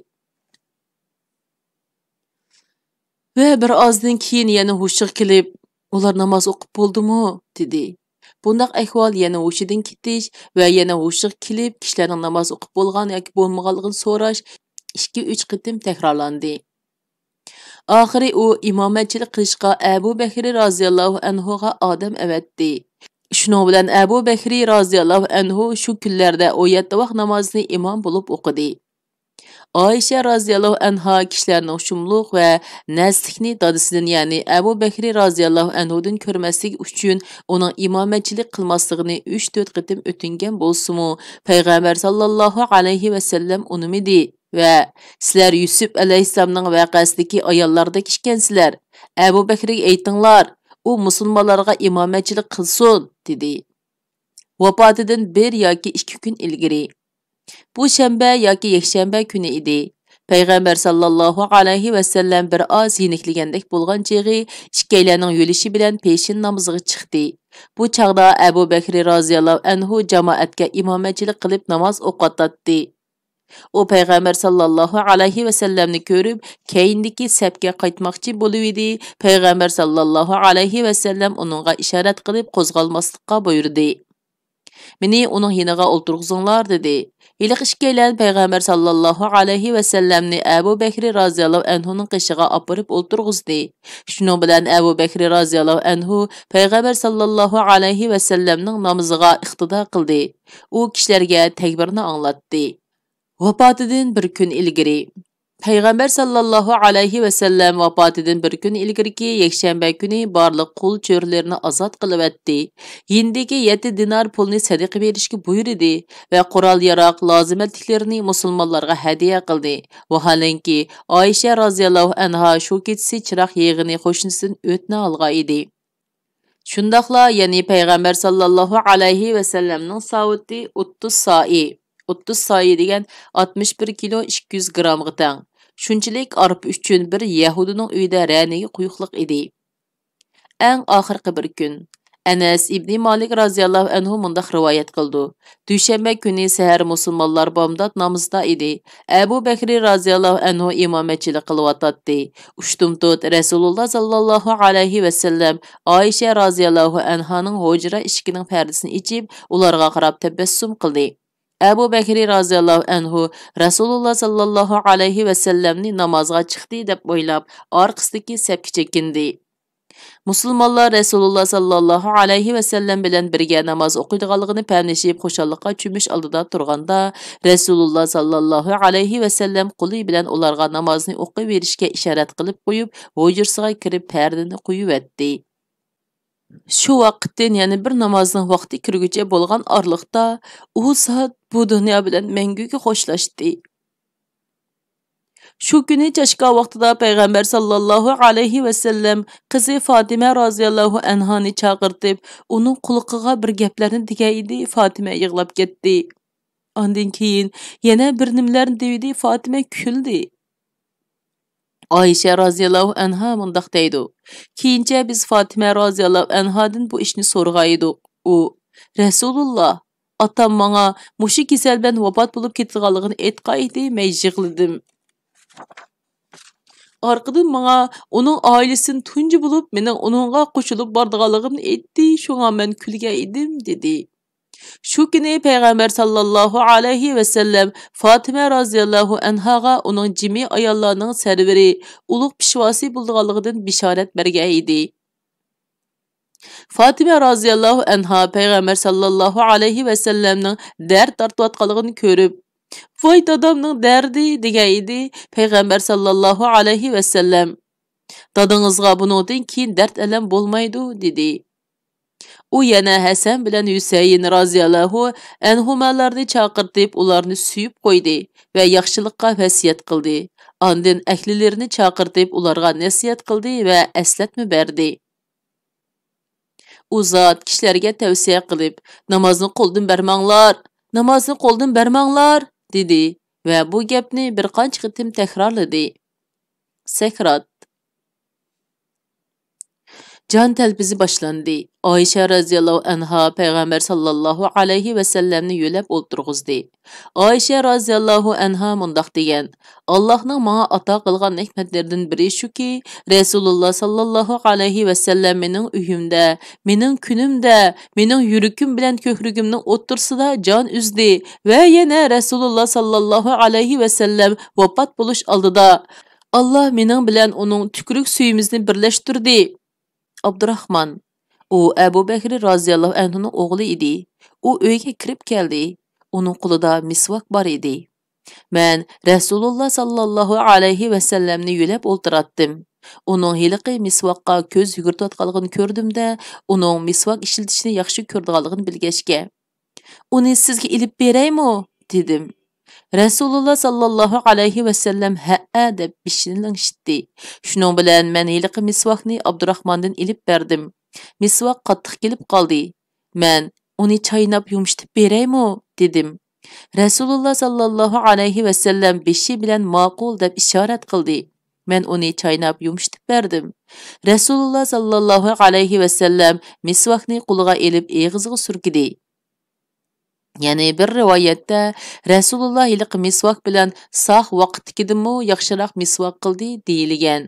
ۋە بىر ئازدىن كېيىن يەنە ھوشىغا كېلىپ، «ئۇلار ناماز ئوقۇپ بولدىمۇ؟» دېدى. بۇنداق ئەھۋال يەنە ھوشىدىن كېتىش ۋە يەنە ھوشىغا كېلىپ، كىشىلەرنىڭ ناماز ئوقۇپ بولغان ياكى بولمىغانلىقىنى سوراش ئىككى، ئۈچ قېتىم تەكرارلاندى. ئاخىرى ئۇ ئىمامەتچىلىك قىلىشقا ئەبۇ بەكرى رازىياللاھۇ ئەنھۇغا ئادەم ئەۋەتتى. شۇنىڭ بىلەن ئەبۇ بەكرى رازىياللاھۇ ئەنھۇ شۇ كۈنلەردە ئون يەتتە ۋاق نامازنى ئىمام بولۇپ ئوقۇدى. ئائىشە رازىياللاھۇ ئەنھا كىشىلەرنىڭ شۇملۇق ۋە نەسلىكنى دادىسىدىن، يەنى ئەبۇ بەكرى رازىياللاھۇ ئەنھۇدىن كۆرمەسلىكى ئۈچۈن ئۇنىڭ ئىمامەتچىلىك قىلماسلىقىنى ئۈچ، تۆت قېتىم ئۆتۈنگەن بولسىمۇ، پەيغەمبەر ساللاللاھۇ ئەلەيھى ۋەسەللەم ئۇنىمىدى ۋە، «سىلەر يۈسۈپ ئەلەيھىسسالامنىڭ ۋەقەسىدىكى ئاياللاردەك ئىكەنسىلەر. ئەبۇ بەكرىگە ئېيتىڭلار، ئۇ مۇسۇلمانلارغا ئىمامەتچىلىك قىلسۇن» دېدى. ۋاپاتىدىن بىر ياكى ئىككى كۈن ئىلگىرى. بۇ شەنبە ياكى يەكشەنبە كۈنى ئىدى. پەيغەمبەر ساللاللاھۇ ئەلەيھى ۋەسەللەم بىر ئاز يېنىكلىگەندەك بولغان چېغى، ئىككىيلەننىڭ يۆلىشى بىلەن پېشىن نامىزىغا چىقتى. بۇ چاغدا ئەبۇ بەكرى رازىياللاھۇ ئەنھۇ جامائەتكە ئىمامەتچىلىك قىلىپ ناماز ئوقۇۋاتاتتى. ئۇ پەيغەمبەر ساللاللاھۇ ئەلەيھى ۋەسەللەمنى كۆرۈپ، كەينىدىكى سەپكە قايتماقچى بولۇۋىدى، پەيغەمبەر ساللاللاھۇ ئەلەيھى ۋەسەللەم ئۇنىڭغا ئىشارەت قىلىپ قوزغالماسلىققا بۇيرۇدى. «مېنى ئۇنىڭ يېنىغا ئولتۇرغۇزۇڭلار» دېدى. ھېلىقى ئىككىيلەن پەيغەمبەر ساللاللاھۇ ئەلەيھى ۋەسەللەمنى ئەبۇ بەكرى رازىياللاھۇ ئەنھۇنىڭ قېشىغا ئاپىرىپ ئولتۇرغۇزدى. شۇنىڭ بىلەن ئەبۇ بەكرى رازىياللاھۇ ئەنھۇ پەيغەمبەر ساللاللاھۇ ئەلەيھى ۋەسەللەمنىڭ نامىزىغا ئىقتىدا قىلدى. ئۇ كىشىلەرگە تەكبىرنى ئاڭلاتتى. ۋاپاتىدىن بىر كۈن ئىلگىرى. پەيغەمبەر ساللاللاھۇ ئەلەيھى ۋەسەللەم ۋاپاتىدىن بىر كۈن ئىلگىرىكى يەكشەنبە كۈنى بارلىق قۇل چۆرىلىرىنى ئازاد قىلىۋەتتى. يېنىدىكى يەتتە دىنار پۇلنى سەدىقە بېرىشكە بۇيرۇدى ۋە قورال-ياراغ لازىمەتلىكلىرىنى مۇسۇلمانلارغا ھەدىيە قىلدى. ۋاھالەنكى، ئائىشە رازىياللاھۇ ئەنھا شۇ كېچىسى چىراغ يېغىنى قوشنىسىدىن ئۆتنە ئالغان ئىدى. شۇنداقلا يەنى پەيغەمبەر ساللاللاھۇ ئەلەيھى ۋەسەللەمنىڭ ساۋۇتى ئوتتۇز سائى، ئوتتۇز سائى دېگەن ئاتمىش بىر كىلو ئىككى يۈز گرامغا تەڭ. شۇنچىلىك ئارپا ئۈچۈن بىر يەھۇدىينىڭ ئۆيىدە رەنىگە قويۇقلۇق ئىدى. ئەڭ ئاخىرقى بىر كۈن. ئەنەس ئىبنى مالىك رازىياللاھۇ ئەنھۇ مۇنداق رىۋايەت قىلىدۇ: دۈشەنبە كۈنى سەھەر مۇسۇلمانلار بامدات نامىزىدا ئىدى. ئەبۇ بەكرى رازىياللاھۇ ئەنھۇ ئىمامەتچىلىك قىلىۋاتاتتى. ئۇشتۇمتۇت رەسۇلۇللا ساللاللاھۇ ئەلەيھى ۋەسەللەم ئائىشە رازىياللاھۇ ئەنھانىڭ ھۇجرا ئىشىكىنىڭ پەردىسىنى ئېچىپ، ئۇلارغا قاراپ تەبەسسۇم قىلدى. ئەبۇ بەكرى رازىياللاھۇ ئەنھۇ رەسۇلۇللا ساللاللاھۇ ئەلەيھى ۋەسەللەمنى نامازغا چىقتى دەپ ئويلاپ، ئارقىسىدىكى سەپكە چېكىندى. مۇسۇلمانلار رەسۇلۇللا ساللاللاھۇ ئەلەيھى ۋەسەللەم بىلەن بىرگە ناماز ئوقۇيدىغانلىقىنى پەملىشىپ، خۇشاللىققا چۆمۈش ئالدىدا تۇرغاندا، رەسۇلۇللا ساللاللاھۇ ئەلەيھى ۋەسەللەم قولى بىلەن ئۇلارغا نامازنى ئوقۇۋېرىشكە ئىشارەت قىلىپ قويۇپ، ھۇجرىسىغا كىرىپ پەردىنى قويۇۋەتتى. شۇ ۋاقىتتىن يەنە بىر نامازنىڭ ۋاقتى كىرگۈچە بولغان ئارىلىقتا، ئۇ زات بۇ دۇنيا بىلەن مەڭگۈگە خوشلاشتى. شۇ كۈنى چاشكا ۋاقتىدا پەيغەمبەر ساللاللاھۇ ئەلەيھى ۋەسەللەم قىزى فاتىمە رازىياللاھۇ ئەنھانى چاقىرتىپ، ئۇنىڭ قۇلىقىغا بىر گەپلەرنى دېگەن ئىدى، فاتىمە يىغلاپ كەتتى. ئاندىن كېيىن يەنە بىر نېمىلەرنى دېۋىدى، فاتىمە كۈلدى. ئائىشە رازىياللاھۇ ئەنھا مۇنداق دەيدۇ: كېيىنچە بىز فاتىمە رازىياللاھۇ ئەنھادىن بۇ ئىشنى سورىغان ئىدۇق. ئۇ، رەسۇلۇللا، ئاتام ماڭا مۇشۇ كېسەل بىلەن ۋاپات بولۇپ كېتىدىغانلىقىنى ئېيتقان ئىدى، مەن يىغلىدىم. ئارقىدىن ماڭا ئۇنىڭ ئائىلىسىدىن تۇنجى بولۇپ مېنىڭ ئۇنىڭغا قوشۇلۇپ بارىدىغانلىقىمنى ئېيتتى، شۇڭا مەن كۈلگەن ئىدىم، دېدى. شۇ كۈنى پەيغەمبەر ساللاللاھۇ ئەلەيھى ۋەسەللەم فاتىمە رازىياللاھۇ ئەنھاغا ئۇنىڭ جىمى ئاياللارنىڭ سەرۋىرى، ئۇلۇغ پېشۋاسى بولىدىغانلىقىدىن بېشارەت بەرگەن ئىدى. فاتىمە رازىياللاھۇ ئەنھا پەيغەمبەر ساللاللاھۇ ئەلەيھى ۋەسەللەمنىڭ دەرد تارتىۋاتقانلىقىنى كۆرۈپ، «ۋاي دادامنىڭ دەردى» دېگەن ئىدى. پەيغەمبەر ساللاللاھۇ ئەلەيھى ۋەسەللەم، «دادىڭىزغا بۇنىڭدىن كېيىن دەرد ئەلەم بولمايدۇ» دېدى. ئۇ يەنە ھەسەن بىلەن ھۈسەيىن رازىياللاھۇ ئەنھۇمالارنى چاقىرتىپ، ئۇلارنى سۆيۈپ قويدى ۋە ياخشىلىققا ۋەسىيەت قىلدى. ئاندىن ئەھلىلىرىنى چاقىرتىپ، ئۇلارغا نەسىھەت قىلدى ۋە ئەسلەتمە بەردى. ئۇ زات كىشىلەرگە تەۋسىيە قىلىپ، «نامازنى قولدىن بەرمەڭلار، نامازنى قولدىن بەرمەڭلار» دېدى ۋە بۇ گەپنى بىر قانچە قېتىم تەكرارلىدى. سەكرات. جان تەلپىزى باشلاندى. ئائىشە رازىياللاھۇ ئەنھا پەيغەمبەر ساللاللاھۇ ئەلەيھى ۋەسەللەمنى يۆلەپ ئولتۇرغۇزدى. ئائىشە رازىياللاھۇ ئەنھا مۇنداق دېگەن: «ئاللاھنىڭ ماڭا ئاتا قىلغان نېمەتلىرىدىن بىرى شۇكى، رەسۇلۇللا ساللاللاھۇ ئەلەيھى ۋەسەللەم مېنىڭ ئۆيۈمدە، مېنىڭ كۈنۈمدە، مېنىڭ يۈرىكىم بىلەن كۆكرىكىمنىڭ ئوتتۇرىسىدا جان ئۈزدى ۋە يەنە رەسۇلۇللا ساللاللاھۇ ئەلەيھى ۋەسەللەم ۋاپات بولۇش ئالدىدا، ئاللا مېنىڭ بىلەن ئۇنىڭ تۈكۈرۈك سۈيىمىزنى بىرلەشتۈردى.» ئابدۇراخمان، ئۇ ئەبۇ بەكرى رازىياللاھۇ ئەنھۇنىڭ ئوغلى ئىدى. ئۇ ئۆيگە كىرىپ كەلدى. ئۇنىڭ قولىدا مىسۋاك بار ئىدى. مەن رەسۇلۇللا ساللاللاھۇ ئەلەيھى ۋەسەللەمنى يۆلەپ ئولتۇراتتىم. ئۇنىڭ ھېلىقى مىسۋاكقا كۆز يۈگۈرتۈۋاتقانلىقىنى كۆردۈمدە، ئۇنىڭ مىسۋاك ئىشلىتىشنى ياخشى كۆرىدىغانلىقىنى بىلگەچكە، «ئۇنى سىزگە ئېلىپ بېرەيمۇ؟» دېدىم. رەسۇلۇللا ساللاللاھۇ ئەلەيھى ۋەسەللەم «ھەئە» دەپ بېشىنى لىڭشىتتى. شۇنىڭ بىلەن مەن ھېلىقى مىسۋاكنى ئابدۇراخماندىن ئېلىپ بەردىم. مىسۋاك قاتتىق كېلىپ قالدى. مەن، «ئۇنى چايناپ يۇمشىتىپ بېرەيمۇ؟» دېدىم. رەسۇلۇللا ساللاللاھۇ ئەلەيھى ۋەسەللەم بېشى بىلەن «ماقۇل» دەپ ئىشارەت قىلدى. مەن ئۇنى چايناپ يۇمشىتىپ بەردىم. رەسۇلۇللا ساللاللاھۇ ئەلەيھى ۋەسەللەم مىسۋاكنى قولىغا ئېلىپ ئېغىزىغا سۈركىدى. يەنى بىر رىۋايەتتە، رەسۇلۇللا ھېلىقى مىسۋاك بىلەن ساق ۋاقىتتىكىدىنمۇ ياخشىراق مىسۋاك قىلدى دېيىلگەن.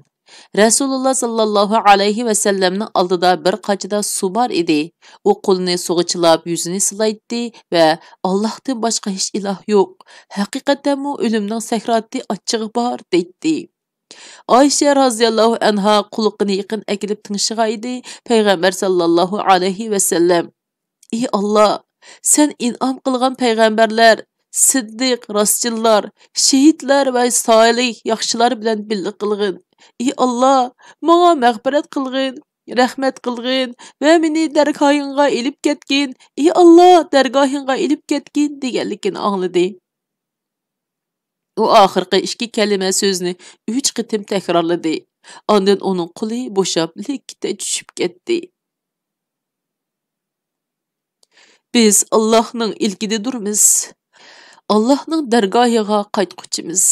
رەسۇلۇللا ساللاللاھۇ ئەلەيھى ۋەسەللەمنىڭ ئالدىدا بىر قاچىدا سۇ بار ئىدى. ئۇ قولىنى سۇغا چىلاپ يۈزىنى سىلايتتى ۋە «ئاللاھتىن باشقا ھېچ ئىلاھ يوق. ھەقىقەتەنمۇ ئۆلۈمنىڭ سەكراتى ئاچچىقى بار» دەيتتى. ئائىشە رازىياللاھۇ ئەنھا قۇلىقىنى يېقىن ئەكېلىپ تىڭشىغان ئىدى. پەيغەمبەر ساللاللاھۇ ئەلەيھى ۋەسەللەم، ئى ئاللا، سەن ئىنئام قىلغان پەيغەمبەرلەر، سىددىق، راستچىللار، شېھىتلەر ۋە سالىھ ياخشىلار بىلەن بىللە قىلغىن. ئى ئاللا، ماڭا مەغپىرەت قىلغىن، رەھمەت قىلغىن ۋە مېنى دەرگاھىڭغا ئېلىپ كەتكىن. ئى ئاللا، دەرگاھىڭغا ئېلىپ كەتكىن دېگەنلىكىنى ئاڭلىدى. ئۇ ئاخىرقى ئىككى كەلىمە سۆزنى ئۈچ قېتىم تەكرارلىدى. ئاندىن ئۇنىڭ قولى بوشاپ، لىككىدە چۈشۈپ كەتتى. بىز ئاللاھنىڭ ئىلكىدىدۇرمىز. ئاللاھنىڭ دەرگاھىغا قايتقۇچىمىز.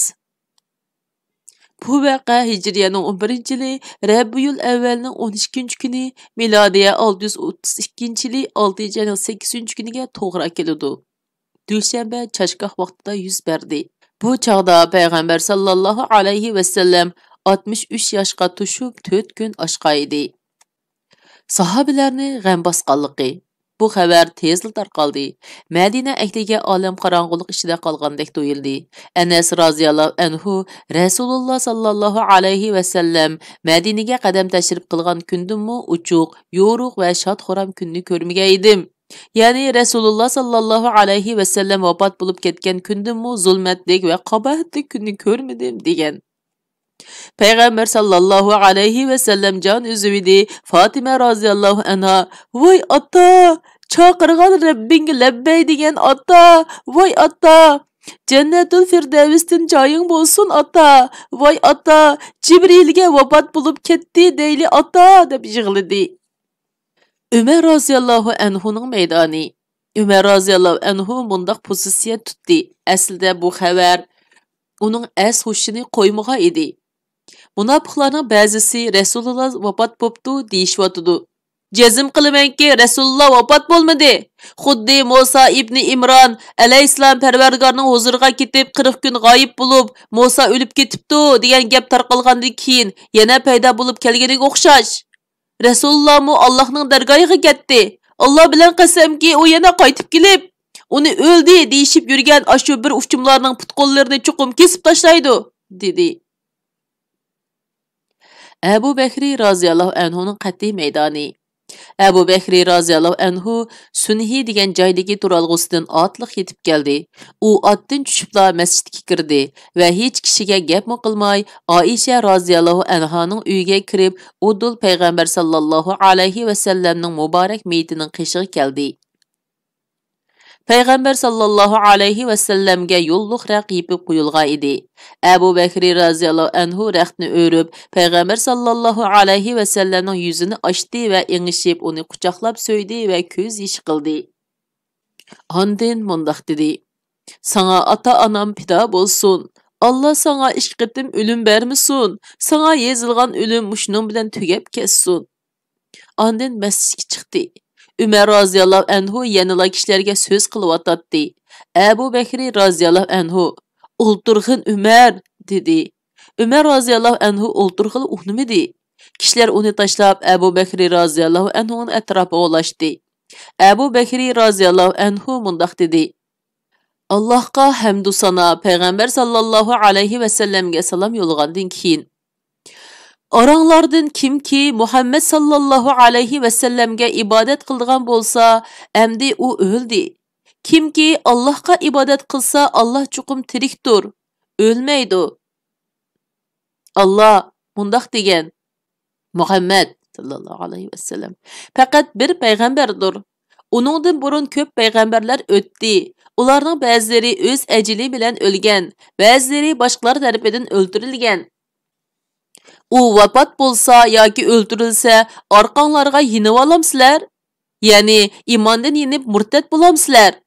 بۇ ۋەقە ھىجرىيەنىڭ ئون بىرىنچى يىلى رەبىئۇل ئەۋۋەلنىڭ ئون ئىككىنچى كۈنى، مىلادىيە ئالتە يۈز ئوتتۇز ئىككىنچى يىلى ئالتىنچى ئاينىڭ سەككىزىنچى كۈنىگە توغرا كېلىدۇ. دۈشەنبە چاشگاھ ۋاقتىدا يۈز بەردى. بۇ چاغدا پەيغەمبەر ساللاللاھۇ ئەلەيھى ۋەسەللەم ئاتمىش ئۈچ ياشقا توشۇپ، تۆت كۈن ئاشقان ئىدى. ساھابىلەرنى غەم باسقانلىقى. بۇ خەۋەر تېزلا تارقالدى. مەدىنە ئەھلىگە ئالەم قاراڭغۇلۇق ئىچىدە قالغاندەك تۇيۇلدى. ئەنەس رازىياللاھۇ ئەنھۇ، رەسۇلۇللا ساللاللاھۇ ئەلەيھى ۋەسەللەم مەدىنىگە قەدەم تەشرىپ قىلغان كۈندىنمۇ ئوچۇق، يورۇق ۋە شاد-خۇرام كۈننى كۆرمىگەن ئىدىم. يەنى رەسۇلۇللا ساللاللاھۇ ئەلەيھى ۋەسەللەم ۋاپات بولۇپ كەتكەن كۈندىنمۇ زۇلمەتلىك ۋە قاباھەتلىك كۈننى كۆرمىدىم، دېگەن. پەيغەمبەر ساللاللاھۇ ئەلەيھى ۋەسەللەم جان ئۈزۈۋىدى. فاتىمە رازىياللاھۇ ئەنھا، «ۋاي ئاتا! چاقىرغان رەببىڭگە لەببەي دېگەن ئاتا! ۋاي ئاتا! جەننەتۇل فىردەۋستىن جايىڭ بولسۇن ئاتا! ۋاي ئاتا! جىبرىلگە ۋاپات بولۇپ كەتتى دەيلى ئاتا!» دەپ يىغلىدى. ئۆمەر رازىياللاھۇ ئەنھۇنىڭ مەيدانى. ئۆمەر رازىياللاھۇ ئەنھۇ مۇنداق پوزىتسىيە تۇتتى. ئەسلىدە بۇ خەۋەر ئۇنىڭ ئەس-ھوشىنى قويمىغان ئىدى. مۇناپىقلارنىڭ بەزىسى رەسۇلۇللا ۋاپات بوپتۇ دېيىشىۋاتىدۇ. جەزم قىلىمەنكى، رەسۇلۇللا ۋاپات بولمىدى. خۇددى مۇسا ئىبنى ئىمران ئەلەيھىسسالام پەرۋەردىگارنىڭ ھۇزۇرىغا كېتىپ، قىرىق كۈن غايىب بولۇپ، مۇسا ئۆلۈپ كېتىپتۇ دېگەن گەپ تارقالغاندىن كېيىن يەنە پەيدا بولۇپ كەلگىنىگە ئوخشاش. رەسۇلۇللامۇ ئاللاھنىڭ دەرگاھىغا كەتتى. «ئاللا بىلەن قەسەمكى، ئۇ يەنە قايتىپ كېلىپ، ئۇنى ئۆلدى دېيىشىپ يۈرگەن ئاشۇ بىر ئۇچۇملارنىڭ پۇت-قوللىرىنى چوقۇم كېسىپ تاشلايدۇ» دېدى. ئەبۇ بەكرى رازىياللاھۇ ئەنھۇنىڭ قەتئىي مەيدانى. ئەبۇ بەكرى رازىياللاھۇ ئەنھۇ سۈنھى دېگەن جايدىكى تۇرالغۇسىدىن ئاتلىق يېتىپ كەلدى. ئۇ ئاتتىن چۈشۈپلا مەسچىتكە كىردى ۋە ھېچ كىشىگە گەپمۇ قىلماي، ئائىشە رازىياللاھۇ ئەنھانىڭ ئۆيىگە كىرىپ، ئۇدۇل پەيغەمبەر ساللاللاھۇ ئەلەيھى ۋەسەللەمنىڭ مۇبارەك مېيىتىنىڭ قېشىغا كەلدى. پەيغەمبەر ساللاللاھۇ ئەلەيھى ۋەسەللەمگە يوللۇق رەخت يېپىپ قويۇلغان ئىدى. ئەبۇ بەكرى رازىياللاھۇ ئەنھۇ رەختنى ئۆرۈپ، پەيغەمبەر ساللاللاھۇ ئەلەيھى ۋەسەللەمنىڭ يۈزىنى ئاچتى ۋە ئېڭىشىپ، ئۇنى قۇچاقلاپ سۆيدى ۋە كۆز يېشى قىلدى. ئاندىن مۇنداق دېدى: «ساڭا ئاتا-ئانام پىدا بولسۇن. ئاللا ساڭا ئىككى قېتىم ئۆلۈم بەرمىسۇن. ساڭا يېزىلغان ئۆلۈم مۇشۇنىڭ بىلەن تۈگەپ كەتسۇن.» ئاندىن مەسچىتكە چىقتى. ئۆمەر رازىياللاھۇ ئەنھۇ يەنىلا كىشىلەرگە سۆز قىلىۋاتاتتى. ئەبۇ بەكرى رازىياللاھۇ ئەنھۇ: «ئولتۇرغىن، ئۆمەر!» دېدى. ئۆمەر رازىياللاھۇ ئەنھۇ ئولتۇرغىلى ئۇنىمىدى. كىشىلەر ئۇنى تاشلاپ، ئەبۇ بەكرى رازىياللاھۇ ئەنھۇنىڭ ئەتراپىغا ئولاشتى. ئەبۇ بەكرى رازىياللاھۇ ئەنھۇ مۇنداق دېدى: «ئاللاھقا ھەمدۇ سانا، پەيغەمبەر ساللاللاھۇ ئەلەيھى ۋەسەللەمگە سالام يوللىغاندىن كېيىن، ئاراڭلاردىن كىمكى مۇھەممەد ساللاللاھۇ ئەلەيھى ۋەسەللەمگە ئىبادەت قىلىدىغان بولسا، ئەمدى ئۇ ئۆلدى. كىمكى ئاللاھقا ئىبادەت قىلسا، ئاللاھ چوقۇم تىرىكتۇر، ئۆلمەيدۇ. ئاللاھ مۇنداق دېگەن: مۇھەممەد ساللاللاھۇ ئەلەيھى ۋەسەللەم پەقەت بىر پەيغەمبەردۇر. ئۇنىڭدىن بۇرۇن كۆپ پەيغەمبەرلەر ئۆتتى. ئۇلارنىڭ بەزىلىرى ئۆز ئەجىلى بىلەن ئۆلگەن، بەزىلىرى باشقىلار تەرىپىدىن ئۆلتۈرۈلگەن. ئۇ ۋاپات بولسا ياكى ئۆلتۈرۈلسە، ئارقاڭلارغا يېنىۋالامسىلەر؟ يەنى ئىماندىن يېنىپ مۇرتەت بولامسىلەر؟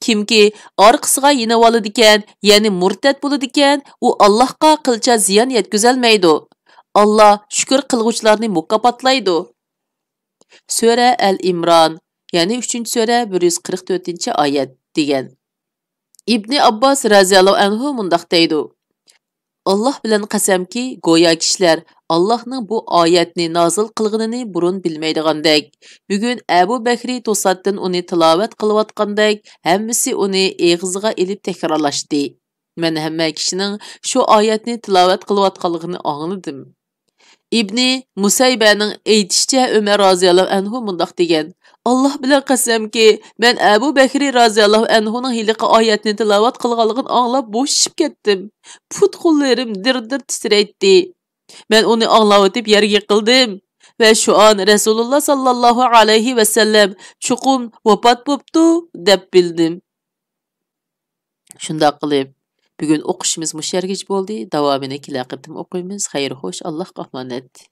كىمكى ئارقىسىغا يېنىۋالىدىكەن، يەنى مۇرتەت بولىدىكەن، ئۇ ئاللاھقا قىلچە زىيان يەتكۈزەلمەيدۇ. ئاللاھ شۈكۈر قىلغۇچىلارنى مۇكاپاتلايدۇ. سۈرە ئەل ئىمران، يەنى ئۈچىنچى سۈرە، بىر يۈز قىرىق تۆتىنچى ئايەت دېگەن. ئىبنى ئابباس رەزىياللاھۇ ئەنھۇ مۇنداق دەيدۇ: «ئاللاھ بىلەن قەسەمكى، گويا كىشىلەر ئاللاھنىڭ بۇ ئايەتنى نازىل قىلغىنىنى بۇرۇن بىلمەيدىغاندەك، بۈگۈن ئەبۇ بەكرى توساتتىن ئۇنى تىلاۋەت قىلىۋاتقاندەك، ھەممىسى ئۇنى ئېغىزىغا ئېلىپ تەكرارلاشتى. مەن ھەممە كىشىنىڭ شۇ ئايەتنى تىلاۋەت قىلىۋاتقانلىقىنى ئاڭلىدىم.» ئىبنى مۇسەيبەنىڭ ئېيتىشىچە، ئۆمەر رازىياللاھۇ ئەنھۇ مۇنداق دېگەن: «ئاللاھ بىلەن قەسەمكى، مەن ئەبۇ بەكرى رازىياللاھۇ ئەنھۇنىڭ ھېلىقى ئايەتنى تىلاۋەت قىلغانلىقىنى ئاڭلاپ بوشىشىپ كەتتىم. پۇت-قوللىرىم دىر-دىر تىترەيتتى. مەن ئۇنى ئاڭلاۋېتىپ يەرگە يىقىلدىم ۋە شۇ ئان رەسۇلۇللاھ ساللاللاھۇ ئەلەيھى ۋەسەللەم چوقۇم ۋاپات بوپتۇ دەپ بىلدىم.» شۇنداق قىلىپ، بۈگۈن ئوقۇشىمىز مۇشۇ يەرگىچە بولدى. داۋامىنى كېلەر قېتىم ئوقۇيمىز. خەير خوش، ئاللاھقا ئامانەت.